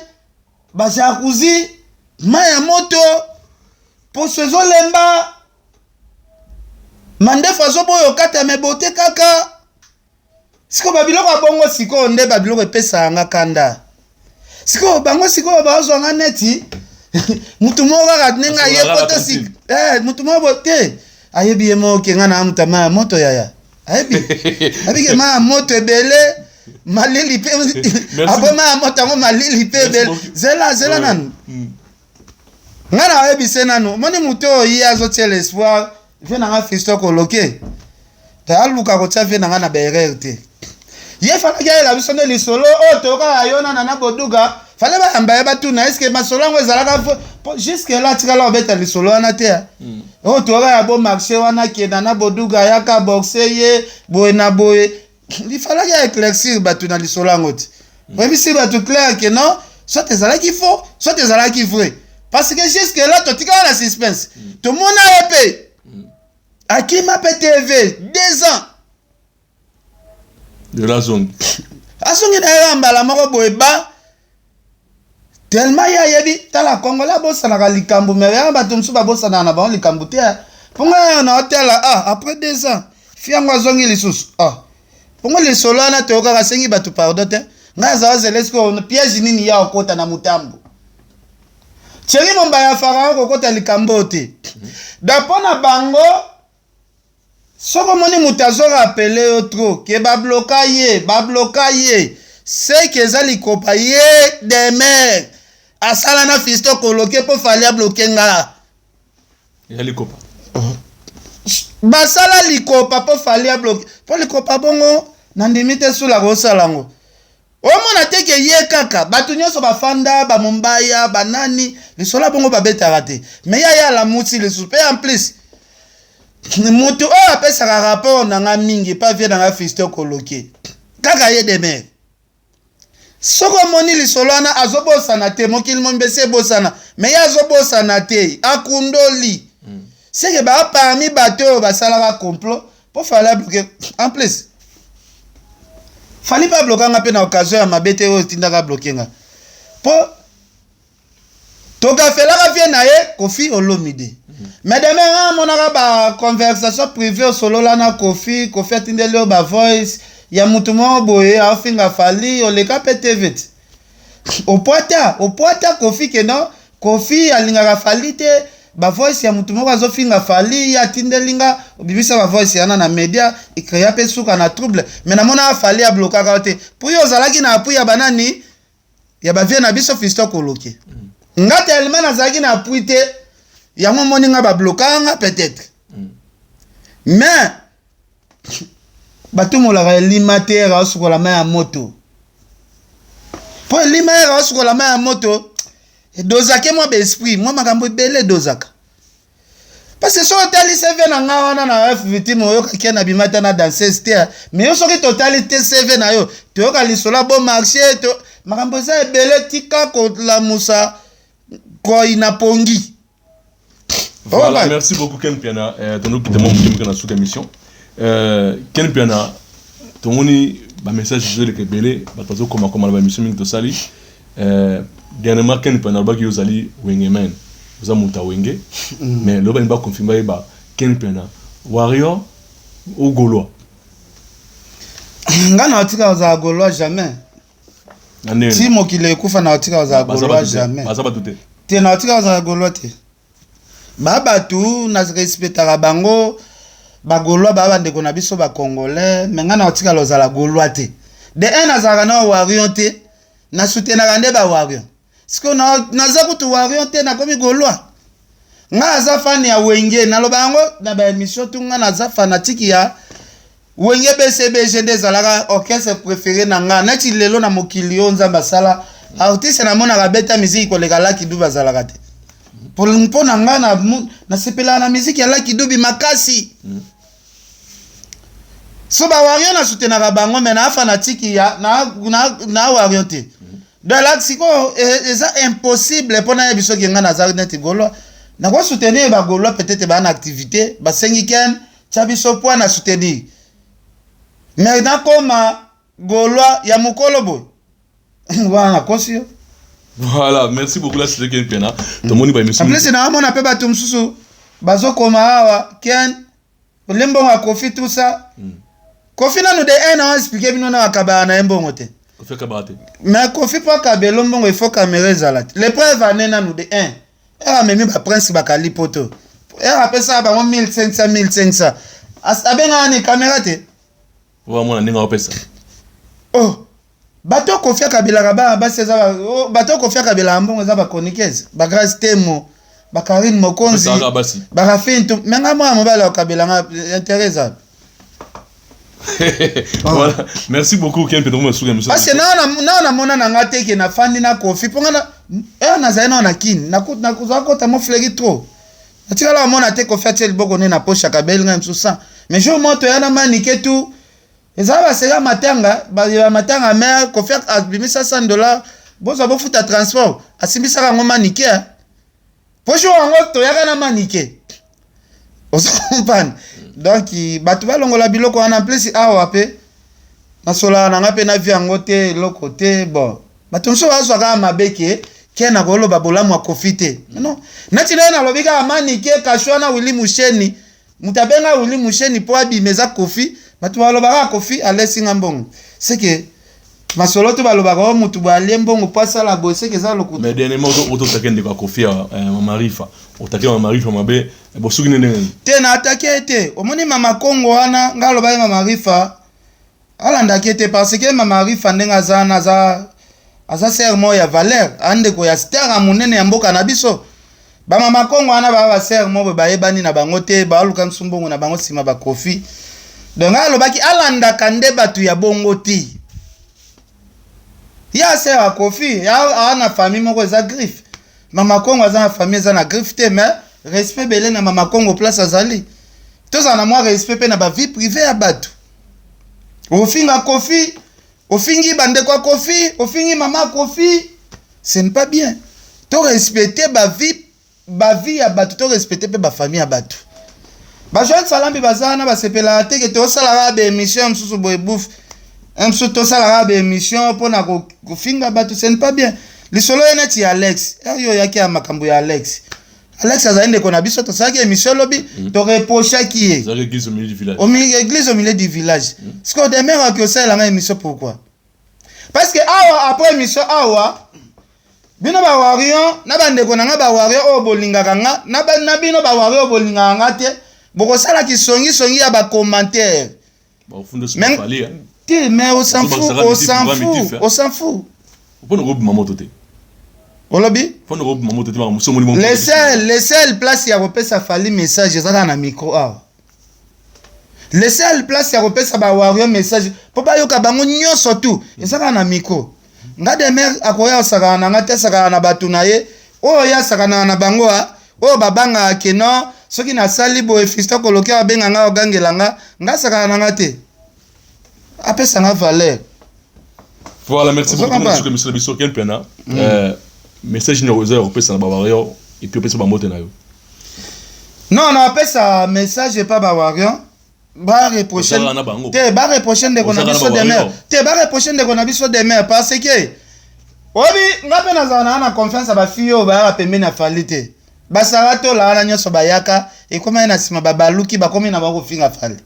bajacuzzi, mai ya moto, poso ezolemba, mandefu azoboya okata me bote kaka. Sikoyo babiloko ya bongo, sikoyo nde babiloko epesaka nga kanda. Sikoyo bango sikoyo bazwanga neti mutu moko kaka ndenge aye poto mutu moko te ayebi ye moko ke nga na mutu mai ya moto. Yaya ayebi abike mai ya moto ebele, malili mpe apres mai ya moto yango malili mpe ebele. Zela, zela nanu, nga na oyebise nanu. Omoni motu oyo ye azotia l'espoir, vie na nga Fiston Koloke, aluka kotia vie na nga na baerreur te. Ye falaki ayela biso nde lisolo oyo toyokaka yo na Nana Boduga. Fale bayamba ye, batuna eske masolo yango ezalaka. Jusque là atikala kobeta lisolo wana te. Oyo toyoka ya bo marché wana ke Nana Boduga ayaka boxe ye boye na boye, ifalaki ya éclaircir bato na lisolo yango te. Oyebisi bato clair ke non, soit ezalaki faux, soit ezalaki vrai, parce que jusque là totikala na suspense. Tomona ye mpe akima mpe TV 2 ans. De la zone. Azongi na ye mbala moko boye ba tellement ye ayebi. Tala, Congolais abosanaka likambo, mais ya bato mosusu babosanaka na bango likambo te. Mpo ngai na otala, ah, après 2 ans fi yango azongi lisusu. Ah, mpongo lisolo wana toyokaka asengi bato pardon te. Ngai azala zela eske piège nini ya okota na motambo. Thierry Mombaya Pharaon kokota likambo oyo te. Donc mpo na bango, soki omoni moto azorappeler yo trop ke babloka ye, babloka ye, seke eza likopa ye demer asala na Fiston Koloke mpo Fally abloke nga. Ya likopa. Basala likopa mpo Fally abloke, mpo likopa bongo nandimi te sula kosala yango. Omona te ke ye kaka bato nyonso bafanda bamombaya banani, lisolo ya bongo babetaka te. Me ye alamusi lisusu mpe en plus motu oyo apesaka rapport na nga mingi pa vie na nga Fiston Koloke, kaka ye demer. Soki omoni lisolo wana azobosana te, mokili mombesi ebosana, me ye azobosana te, akundoli seke baa parmi bato oyo basalaka complot mpo Fally abloke. En plus Fally mpe abloka nga mpe na occasion ya mabe te oyo etindaka abloke nga, mpo tokafelaka vie na ye Koffi Olomide. Mais demain nga amonaka baconversation privé osolola na Koffi, Koffi atindeli oyo bavoice ya mutu moko boye aofinga Fally, oleka mpe TV ti opwata opwata Koffi ke non, Koffi alingaka Fally te, bavoice ya mutu moko azofinga Fally, ye atindeli nga, obimisa bavoice wana na media, ecréa mpe suka na trouble. Mais namonaka Fally ablokaka yo te mpo yo ozalaki na appui ya banani, ya bavie na biso Fiston Koloke. Nga tellement nazalaki na appui te, yango omoni nga bablokaka nga peut-être. Mais batumolaka elima te, ere aosukola mai ya moto. Mpo elima ere aosukola mai ya moto edozake mwa baesprit, mwa makambo ebele edozaka. Parce que soki otali CV na nga wana na F victime, oyokaki na bima te na danseuse te. Mais yo soki totali te CV na yo, toyoka lisolo ya bon marché to makambo eza ebele. Tika kolamusa koi na pongi. Voilà, merci beaucoup Ken Piana. Tono kitama moke moke na suka émission. Ken Piana, tomoni ba message ezoleka ebele, bato bazokomakoma na ba émission mingi tosali. Dernièrement Ken Piana alobaki yo ozali Wenge man, oza moto ya Wenge, mais loba balingi baconfirme, bayeba Ken Piana warrior ou gaulois? Nga na otika kozala gaulois jamais. Na ndenge ti mokili ekufa na otika kozala baza gaulois bato te. Jamais. Baza bato te. Te, na otika kozala gaulois te. Ba bato na respectaka bango, bagaulois baa bandeko na biso bacongolais, mais ngai na otikala kozala gaulois te. De un, nazalaka na warrior te, nasoutenaka nde bawarrior. Sikoyo naza kutu warrior te, nakomi gaulois? Ngai aza fan ya Wenge, naloba yango na baémission tu. Ngai naza fanatique ya Wenge BCBG, nde ezalaka orchestre préféré na nga. Neti lelo na mokili oyo Nzambe asala, artiste namonaka abeta miziki koleka Lucky Dube azalaka te. Mpo na nga nasepelaka na miziki ya Lucky Dube makasi. So bawarrior nasoutenaka bango, mais na fanatique ya na warrior te. Donc là sikoyo eza impossible mpo nayebi soki nga naza neti gaulois. Nakosoutenir bagaulois peut-être baa na activité, basengi Ken tia biso po na soutenir, mais nakoma gaulois ya mokolo boye wana, nakosi yo. Voilà, merci beaucoup. Là c'était Ken Piana, tomoni ba émission. En plus naamona mpe bato mosusu bazokoma awa: "Ken, olie mbongo ya Kofi", tout ça. Kofi nanu de un na explique bino na akabaka na ye mbongo te. Kofi akabaka te. Mais Kofi, mpo akabela mbongo, il faut caméra ezala te. Le preuve ane nanu de 1 ere amemi baprince bakali poto, ere apesaka bango 1500 1500, abengaka ni caméra te. Oyo amona ndenge aopesa. Oh, bato Kofi akabelaka bana basi eza oh, bato Kofi akabelaka mbongo eza bachroniqueuse, bagrace Temo, bakarine Mokonzi. Apesaka basi. Barafine tu. Me nga mwana mobali akabelanga, intérêt eza? Voilà, merci beaucoup Ken Pedro, masuka émission. Parce que nao namona na nga te ke nafandi na Kofi, mpo nga ere nazali nao na Kini, nakozala kota mo fleri trop, natikala amona te Kofi atie liboko nde na poche, akabeli ngai mosusu 100. Mais jour moko toya na Manike tu, ezala baseka matanga, ya matanga mare, Kofi abimisa 100 $: "Bozwa, bofuta transport." Asimbisaka yango Manike, po jour yango toyaka na Manike, ozo comprendre? Donc bato balongola biloko wana. En plus awa mpe nasolaka na nga mpe na vi yango te, eloko te. Bon, bato mosusu bazwa kaka mabe ke ke na koloba bolamu ya Kofi te. Non, neti naye nalobi kaka Manike kasho wana, Willi Musheni, moto abenga Willi Musheni mpo abima eza Kofi. Bato balobaka kaka Kofi alesinga mbongo, seke masolo to balobaka o motu boye alie mbongo mpo asala boye, seke eza lokuta. Mais dernièrement ototake ndeko ya Kofi ya Mama Rifa, otake Mama Rifa mabe, bosuki nde ndenge? Te, na atake ye te. Omoni Mama Kongo wana, ngai alobaki Mama Rifa alandaki ye te, parce que Mama Rifa ndenge aza wana, aza sœur moko ya valeur, andeko ya star ya monene ya mboka na biso. Bamama Kongo wana baa basœur moko boye, bayebani na bango te, baluka misu mbongo na bango nsima bakofi. Donc ngai alobaki alandaka nde bato ya bongo te. Ye asœur ya Kofi, aa na famille moko eza griffe. Mama Kongo aza na famille eza na griffe te, mais respect ebele na Mama Kongo place azali. Tozala na mwa respect mpe na bavie privée ya bato. Ofinga Kofi, ofingi bandeko ya Kofi, ofingi mama Kofi, ce n'est pas bien. To respecte bavie ya bato, to respecte mpe bafamille ya bato. Bajoine Salambi baza wana, basepelaka te ke tosalaka baémission mosusu boye bouf mosusu, tosalaka baémission mpona kofinga bato, ce n'est pas bien. Lisolo ye neti ya Alex, oyo oyaki ya makambo ya Alex, Alex azali ndeko na biso, tosalaki émission lobi, toreprochaki ye. Ezalaki église au milieu du village. Église au milieu du village. Sikoyo demer aki osalelanga émission, pourquoi? Parce que awa après émission awa, bino bawarrior na bandeko na nga bawarrior oyo bolingaka nga na bino bawarrior oyo bolingaka nga te, bokosala kisongisongi ya bacommentaire. Bafunda soki Fally, hein. Te, mais on s'en fout, on s'en fout, on s'en fout. Mpona kobima moto te. Olobi? Fanda kobima moto te makambo mosusu omoni le seul le seul place ya kopesa Fally message eza kaka na micro awa. Le seul place ya kopesa ba warrior message mpo bayoka bango nyonso tout eza kaka na micro. Nga Demer akoya kosakana na nga te, asakana na bato na ye oyo ye asakanaka na bango a oyo babangaka ke non soki nasali boye Fiston Koloki abenga nga ogangela nga, nga asakana na nga te. Apesa nga valeur. Voilà, merci beaucoup. Nous sommes sur biso Ken Piana. Message ni oza kopesa na ba warrior et puis opesa ba mbote na yo. Non, na apesa message epa ba warrior. Ba reprocher te, ba reprocher ndeko na biso Demer. Te ba reprocher ndeko na biso Demer parce que obi nga pe nazala na na confiance ya ba fille oyo bayaka pembeni ya Fally te. Basala tola wana nyonso bayaka ekomaki na nsima babaluki bakomi na bango kofinga Fally.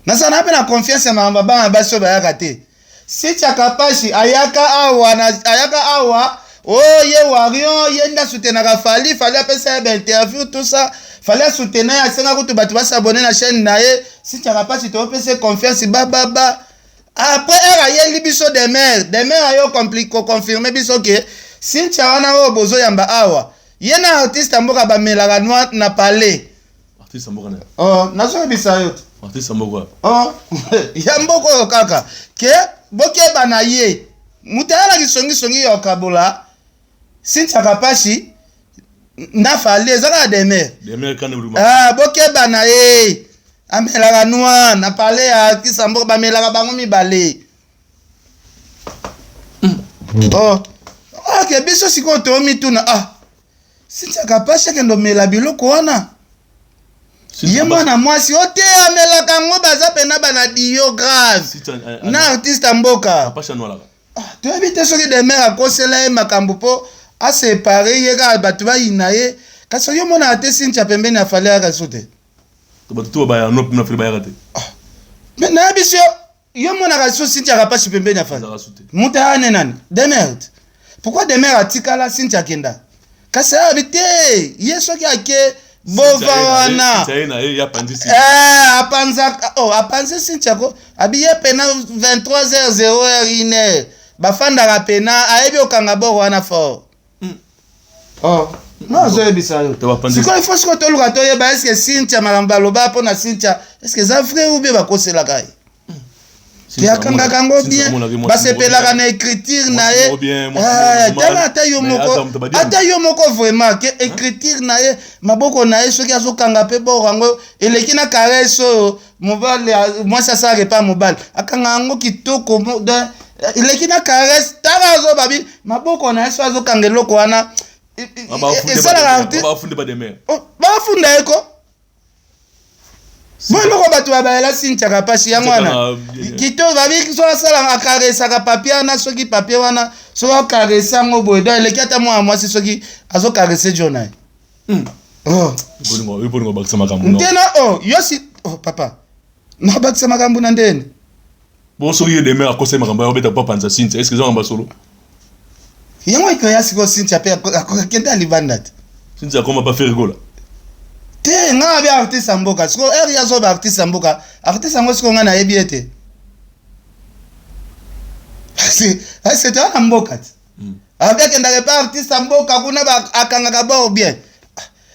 Nazala na pe na confiance ya makambo ya bana basi oyo bayaka te. Cynthia Kapashi ayaka awa na ayaka awa oh ye Warion ye nde asoutenaka Fally, Fally apesa ye ba interview tout ça, Fally asoutena ye asenga kutu bato ba s'abonner na chaîne na ye. Cynthia Kapashi topesa ye confiance ba ba ba. Après heure ayeli biso Demer, Demer ayo ko confirmer biso ke Cynthia wana oyo bozoyamba awa ye na artiste ya mboka bamelaka noix na palais. Artiste ya mboka na Oh, nazoyebisa yo te. Artiste ya mboka. Oh, ya mboka oyo kaka ke bokeba na ye. Moto ayalaki songisongi ya okabola Cynthia Kapashi na Fally eza kaka Demer. Demer kande buluma. Ah, bokeba na ye. Amelaka noir na palais ya artiste ya mboka bamelaka bango mibale. Oh. Ok, biso sikoyo tomituna ah Cynthia Kapashi akende omela biloko wana. Ye mwana mwasi o te amelaka yango baza pena bana dio grave na artiste ya mboka. Ah, toyebi te soki Demer akosela ye makambo mpo asepare ye kaka bato bayina ye kasi soki omonaka te Cynthia pembeni ya Fally ayaka so te. Bato to bayaka no pembeni ya Fally bayaka te. Ah. Mais nayebi so yo monaka so Cynthia Kapashi pembeni ya Fally. Moto aya ne nani? Demer. Pourquoi Demer atikala Cynthia akenda? Kasi ayabi te ye soki ake bova wana apanzaka oh, apanzi Cynthia ko abi ye pena 23h 0h 1h bafandaka pena ayebi okanga bor wana fort. Oh. Non, azoyebisa yo. Sikoyo il faut sikoyo toluka toyeba est-ce que Cynthia makambo baloba mpo na Cynthia est-ce que eza vrai ou bien bakoselaka ye? Te akangaka yango bien, basepelaka na écriture na ye. Tala ata yo moko, ata yo moko vraiment ke écriture na ye, maboko na ye soki azokanga mpe bor yango eleki na caresse oyo mobali mwasi asalaka epai mobali akanga yango kitoko eleki na caresse tala azobabi maboko na ye so azokanga eloko wana esalaka bafunda ye ko bo eloko bato babayela Cynthia Kapashi yango wana kitoko babi so asala akaresaka papier wana soki papier wana soki akarese yango boye donc eleki ata mwana mwasi soki azokarese jo na ye. Oh. Bolingo bakisa makambo. Ntena oh yosi oh papa. Nabakisa makambo na ndeni. Bon soki ye Demer akosa makambo ya obeta papa nza Cynthia, est-ce que eza solo? Yango ekoya sikoyo Cynthia pe akende alibanda te. Cynthia akoma pa Ferre Gola. Te nga abi artiste ya mboka sikoyo heure ya zoba artiste ya mboka artiste yango sikoyo nga nayebi ye te. Parce que na mboka te. Abi akendaka epa artiste ya mboka kuna akangaka bor bien.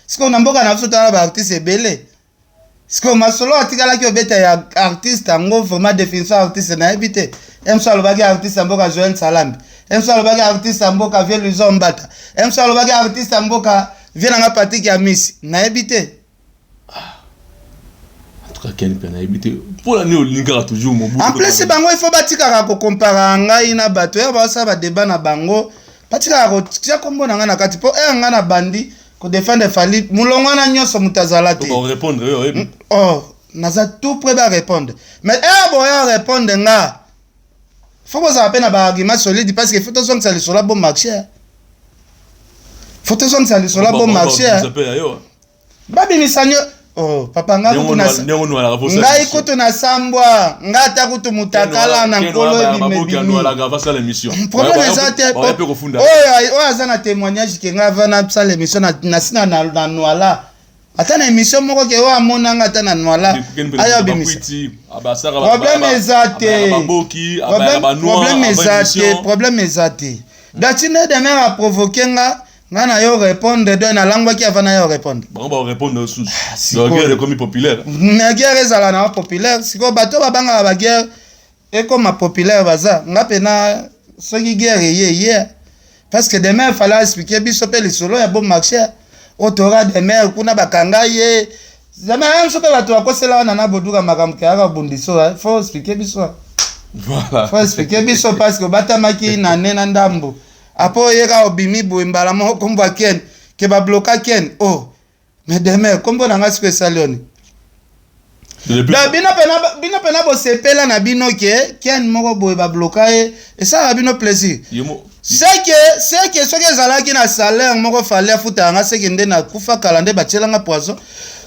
Sikoyo na mboka na biso tala ba artiste ebele. Sikoyo masolo atikalaki obeta ya artiste yango vraiment définition artiste nayebi te. Emso alobaki artiste ya mboka Joël Salambi. Emso alobaki artiste ya mboka Vieux Luison Mbata. Emso alobaki artiste ya mboka Vieux nanga Patrick Amisi. Nayebi te. En tout cas Ken pe nayebi te. Mpo nini olingaka toujours mobutu? En plus bango il faut batikaka kokompara ngai na bato ya basala ba débat na bango batikaka kotia kombo na ngai na kati mpo ere ngai na bandi kodefendre Fally molongo wana nyonso moto azala te. Répondre yo oyebi. Oh, naza tout prêt ba répondre. Mais ere boya répondre nga faut bozala mpe na ba argument solide parce que faut tozongisa lisolo ya bon marché. Faut tozongisa lisolo ya bon marché. Babimisa nyo oh papa nga kutu na ngai kutu na sambwa nga ata kutu mutakala na nkolo ebimebimi problème eza te oyo aza na témoignage ke nga ava nasala émission na sina na nwala ata na émission moko ke oyo amonanga ata na nwala ayo abimisa problème eza te problème eza te problème eza te. Donc ti nde Demeure a provoquer nga, nga na yo répondre, donc nalangwaki avant na yo répondre. Bango ba répondre lisusu. Ah, sikoyo. Donc guerre ekomi populaire. Mais guerre ezala na populaire. Sikoyo bato babangaka ba guerre ekoma populaire baza. Nga pena soki guerre eye eye. Parce que demain fallait expliquer biso pe lisolo ya bon marché. Otora Demeure kuna bakanga ye. Jamais ya biso pe bato bakosela wana na boduka makambo kayaka bundiso. Faut expliquer biso. Voilà. Faut expliquer biso parce que batamaki na ne na ndambo. Apo oyeka obimi boye mbala moko kombo ya Ken ke ba bloka Ken. Oh. Mais demain kombo na nga siko esali oni. Depuis- Donc bino pena bino pena bosepela na bino ke Ken moko boye ba bloka ye esalaka bino plaisir. Ye mo- Seke soki ezalaki na salaire moko fallait afuta nga seke nde nakufa kala nde batielanga poison.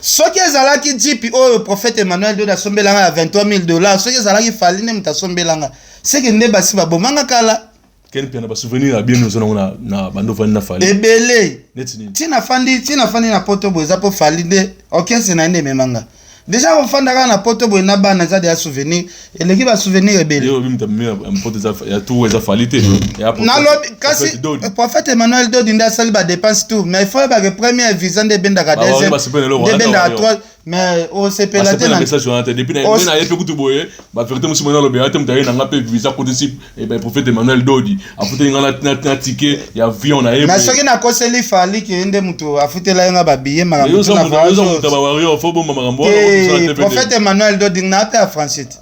Soki ezalaki jeep oyo prophète Emmanuel Dodo asombelanga ya 23 000 $, soki ezalaki Fally nde moto asombelanga seke nde basi babomanga kala. Ken Mpiana ba souvenir ya bien oza nango na na bando fandi na Fally. Ebele. Neti nini? Tina fandi, tina fandi na poto boye eza po Fally nde orchestre na ye nde ememanga. Déjà kofanda kaka na poto boye na bana eza deja souvenir, eleki ba souvenir ebele. Yo obi mutu amemi na poto eza ya tour eza Fally te. Ya prophète- Nalobi kasi prophète Dodi. prophète Emmanuel Dodi nde asali ba dépense tout, mais il faut yeba que première visa nde ebendaka Ba deuxième, ba sepela eloko nde wana ebendaka ba trois, mais osepela te basepela na message wana te depuis na Os- nde na ye mpe kutu boye ba vérité mosusu mona alobela te moto aye na nga mpe visa kotisi eh ben, prophète Emmanuel Dodi afuteli nga na ticket ya avion na ye Mais soki nakoseli Fally ke ye nde moto afutela ye nga ba billet makambo yo tout na oza voyage moto ya ba warrior faut bomba makambo wana te okosala te prophète Emmanuel Dodi na mpe affranchi te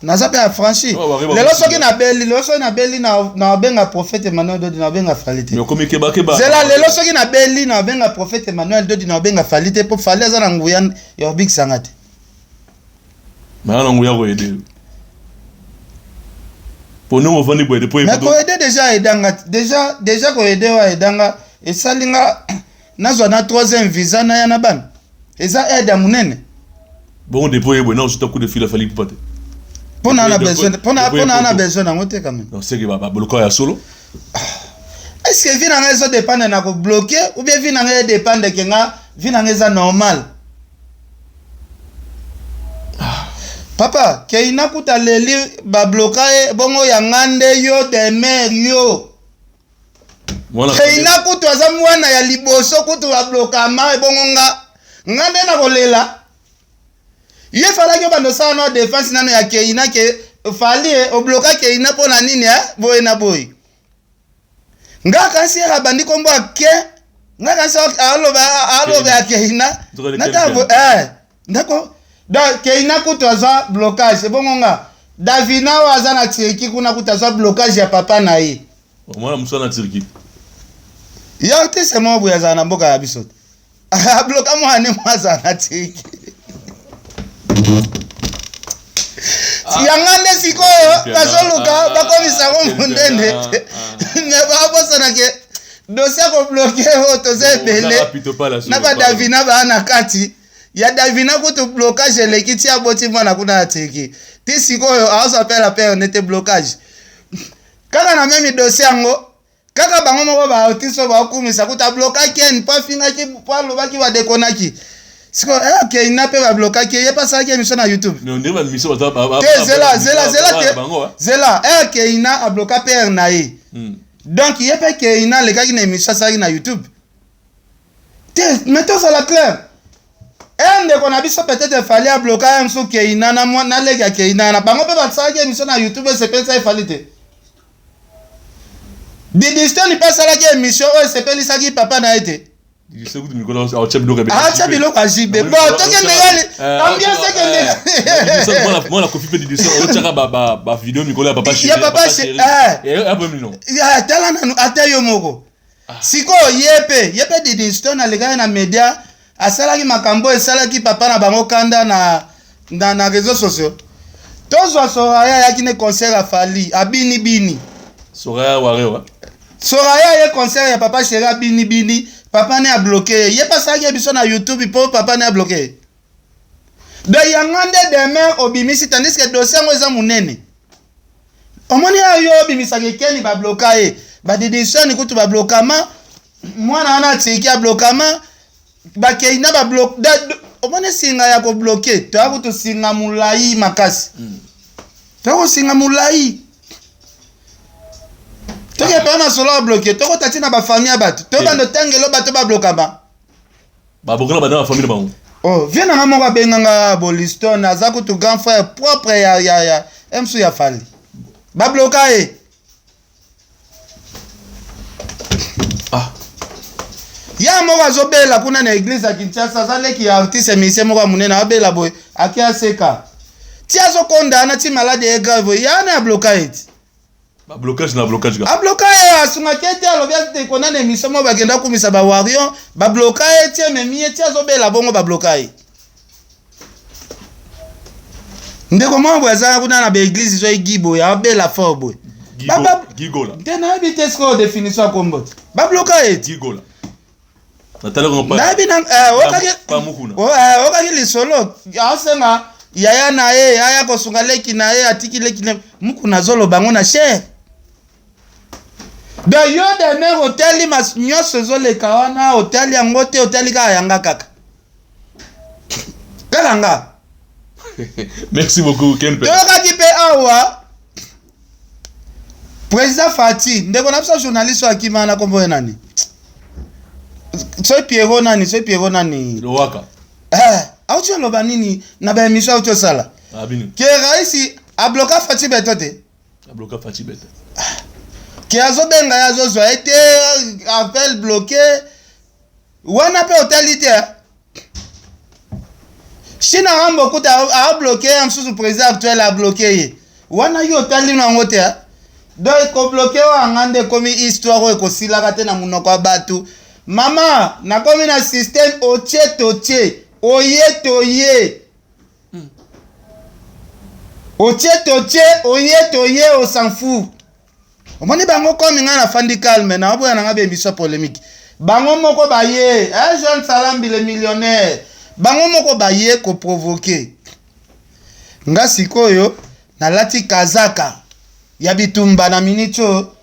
naza mpe affranchi Oh, warrior lelo bakosi soki nabeli lelo soki nabeli na nabenga prophète Emmanuel Dodi nabenga Fally te mais okomi keba keba zela lelo soki nabeli nabenga prophète Emmanuel Dodi nabenga Fally te mpo Fally aza na nguya ya kobikisanga te. Mais na nguya koyede po ndenge ofandi boye depuis Mais koyede déjà aidanga déjà déjà koyede oyo aidanga esali nga nazwa na troisième visa naya na bana eza aide ya monene. Bongo depuis oye boye na osuta coup de fil afali pupa te. Pona na besoin pona pona na besoin nango te quand même. Donc c'est que ba boloka ya solo. Est-ce que vie na nga ezo dépendre na ko bloquer ou bien vie na nga e dépendre ke nga vie na nga eza normal? Papa, Keina kuta leli ba bloka ye bongo ya nga nde yo demeure yo. Mwana Keina kutu aza mwana ya liboso kutu ba blokama ebongo nga nga nde nakolela. Ye falaki obanda osala na defense nano ya Keina ke Fally eh, obloka Keina mpo na nini eh? Boye na boye. Nga kasi ye abandi kombo ya ke nga kasi aloba aloba ya Keina. Nzoka Nata Keina. bo eh ndako donc Keina kutu azwa blocage ebongo nga Davina oyo aza na Turquie kuna kutu azwa blocage ya papa na ye. Mwana mosusu na Turquie. Ye artiste moko boye azala na mboka ya biso te. Abloka mwana ne mwa azala na Turquie. Yanga nde sikoyo bazoluka bakomisa yango monene. Mais babosana ke dossier ya kobloke oyo toza ebele na ba Davina baa na kati. Ya Davina kutu blocage eleki ti aboti mwana kuna na Turquie. Ti sikoyo azwa appel père nete blocage. Kaka na meme dossier yango kaka bango moko ba artiste oyo baokumisa kutu ablokaki ene mpo afingaki mpo alobaki badekonaki sikoyo eh, Keina mpe bablokaki ye mpe asalaki émission na YouTube Mais on dirait ba mission baza ba te zela zela zela te bango. zela eh, Keina abloka père na ye donc ye mpe Keina alekaki na émission asalaki na YouTube te mais tozala clair eh, ndeko na biso peut-être Fally abloka ye mosusu Keina na mwa na leki ya Keina na bango mpe basalaki émission na YouTube esepelisa ye Fally te. Didistone mpe asalaki émission oyo esepelisaki papa na ye te. Didistone kutu mikolo aotya biloko ya Aotya biloko ya JB. Bon, tokende yali ambiance ekende. Mwana Kofi mpe Didistone otyaka ba video mikolo ya papa chéri. Ya papa chéri. Eh. Ya problème non. Ya tala nanu ata yo moko. Sikoyo ye mpe ye mpe Didistone alekaki na media asalaki makambo oyo esalaki papa na bango kanda na na réseaux sociaux. Tozwa Soraya ayaki ne concert ya Fally abini bini. Soraya Warrior. Soraya ye concert ya papa chéri abini bini papa ne a bloqué ye. Ye asalaki biso na YouTube po papa ne a bloqué ye. Donc yanga nde demeure obimisi tandis que dossier yango eza monene. Omoni ya yo obimisaka ekeni ba bloka ye. Ba Didistone kutu ba blokama mwana wana atiki ablokama bakei na ba bloc omoni singa ya kobloke toya kutu singa molai makasi toya kosinga molai toke mpe masolo ya bloke tokota ti na bafamille ya bato tobanda otangelo bato bablokama. Babokana banda na famille na bango. Oh, vie na nga moko abenga nga Boliston, aza kutu grand frère propre ya msu ya Fally. Babloka ye. Ah. Ya moko azobela kuna na église ya Kinshasa, aza leki ya artiste musicien moko ya monene, abela boye, ake aseka. Ti azokonda wana ti malade ye grave, ya wana abloka ye ti. Ba blocage na blocage ka. Abloka ye asungaki ye te, alobi ndeko na émission moko bakenda kumisa ba warrior, babloka ye ti ememi ye ti azobela bongo babloka ye. Ndeko moko boye aza kuna na baeglise so egi boye abela fort boye. Gigola. Te nayebi te sikoyo définition ya kombo te. Babloka ye ti. Gigola. Nayebi na okaki lisolo asenga yaya na ye aya kosunga leki na ye, atiki leki na mukuna azoloba yango na cher. Donc yo demer otali nyonso ezoleka wana, otali yango te, otali kaka yanga kaka kaka nga. Merci beaucoup Ken. Toyokaki mpe awa président Fati, ndeko na biso journaliste oyo akima na kombo ye nani, soki Pierrot nani, soki Pierrot nani Lowaka. Auti oloba nini na baémission auti osala ke raisi abloka Fati Beto te. Abloka Fati Beto. Ke azobenga ye, azozwa ye te, appel bloqué wana mpe otali te. China Rambo kuta abloke ya mosusu, président actuel abloke ye wana, yo otali nango te. Donc kobloke oyo anga nde ekomi histoire oyo ekosilaka te na monoko ya bato. Mama, nakomi na système otie totie, oye toye, otie totie, oye toye, on s'en fout. Omoni bango komi ngai nafandi calme, naoboya nanga baémission polémique. Bango moko baye, eh, Jean Salambi le millionnaire, bango moko baye koprovoke nga. Sikoyo nalati kazaka ya bitumba na miniti oyo,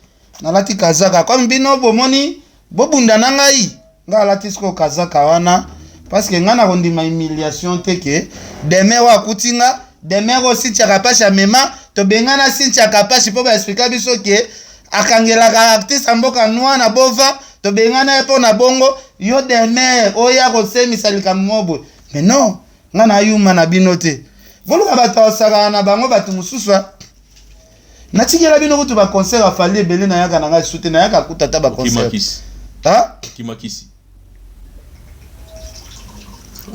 nalati kazaka comme bino bomoni bobunda na ngai. Ngai alati sikoyo kazaka wana parce que ngai nakondima humiliation te ke demer oyo akuti nga, demer oyo Cynthia Kapashi amema. Tobengana Cynthia Kapashi mpo baexplika biso ke akangelaka artiste ya mboka noir na bova. Tobengana ye mpo na bongo. Yo demer oyo akosemisa likambo moko boye, mais non, ngai nayuma na bino te. Boluka bato asakana na bango, bato mosusu. Natikela bino kutu baconcert ya Fally ebele, nayaka na ngai su te, nayaka kuta ata baconcert. Kimakisi.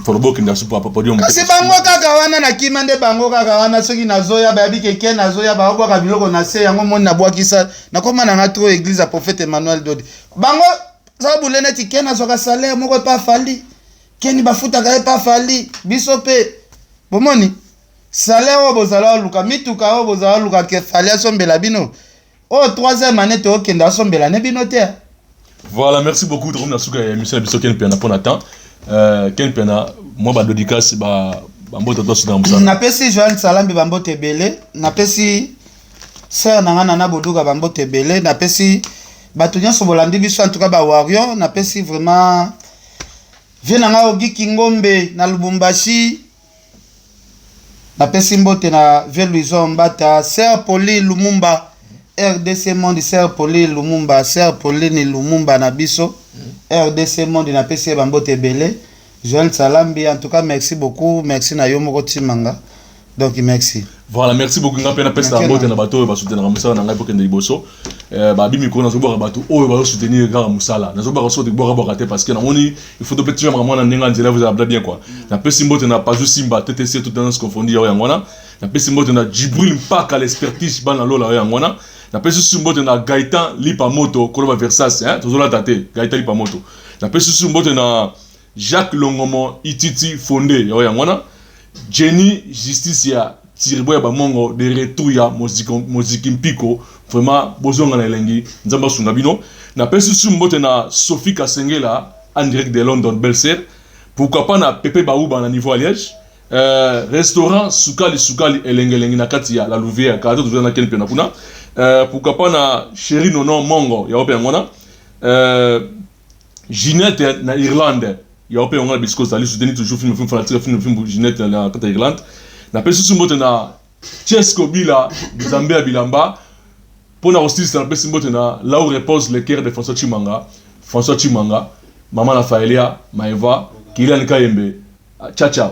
Kasi bango kaka wana nakima nde bango kaka wana. Soki nazoya, bayebi keke nazoya, baobwaka biloko na se yango. Moni nabwakisa, nakoma nanga trop église ya prophète Emmanuel Dodi. Bango za bule neti ke nazwaka salaire moko epa Fally, keni bafutaka ye pa Fally. Biso mpe bomoni salaire oyo bozala oluka, mituka oyo bozala oluka ke Fally asombela bino oyo troisième année tookende asombela ne bino te. Voilà, merci beaucoup. Tokomi na suka ya émission na biso Ken Piana mpona temps. Ken Piana, mwa badédicace, bambote to suka na mosala. Napesi Joel Salambi bambote ebele, napesi sœur na nga Nana Boduka bambote ebele, napesi bato nyonso bolandi biso, en tout cas bawarrior. Napesi vraiment vie na nga Ogiki Ngombe na Lubumbashi, napesi mbote na vie Louison Mbata, sœur Pauline Lumumba, RDC Monde, sœur Pauline Lumumba, sœur Pauline Lumumba na biso RDC Monde, napesi ye bambote ebele. Joël Salambi, en tout cas merci beaucoup, merci na yo moko Timanga, donc merci. Voilà, merci beaucoup. Nga mpe napesa mbote na bato oyo basoutenaka mosala na ngai mpo kende liboso. Babi mikolo nazobwaka bato oyo bazosoutenir kaka mosala, nazobwaka so bwakabwaka te parce que namoni il faut tope tia makambo wana ndenge ya nzela, vous bien quoi. Napesi mbote na Pazou Simba TTC, toute tendance confondue, yayo yango wana. Napesi mbote na Djibril Mpaka l'expertise, bana lola oyo yango wana. Napesi susu mbote na Gaëtan Lipa Moto, koloba Versas, hein, tozolata te Gaëtan Lipa Moto. Napesi susu mbote na Jacques Longomo Ititi Fonde, yayo yango wana. Jenny Justice ya Tirbo ya Bamongo de retour ya moziki mpiko, vraiment bozonga na elengi, Nzambe asunga bino. Napesi susu mbote na Sophie Kasengela en direct de London, belle-sœur. Pourquoi pas na Pepe Baouba na niveau à Liège, restaurant Sukali Sukali elengi elengi na kati ya La Louvière kala te, tozala na Ken Piana kuna. Pourquoi pas na Chéri Nono Mongo ya ope yango wana. Ginette na Irlande ya ope yango na bisiko ozali soutenir toujours film film fanatique film film Ginette na kati ya Irlande. Napesi susu mbote na Chesco Bila Nzambe ya bilamba. Mpo na kosilisa, napesi mbote na là où repose le cœur de François Tshimanga, François Tshimanga, mama na Faelia, Maeva, Kylian Kayembe, Chacha.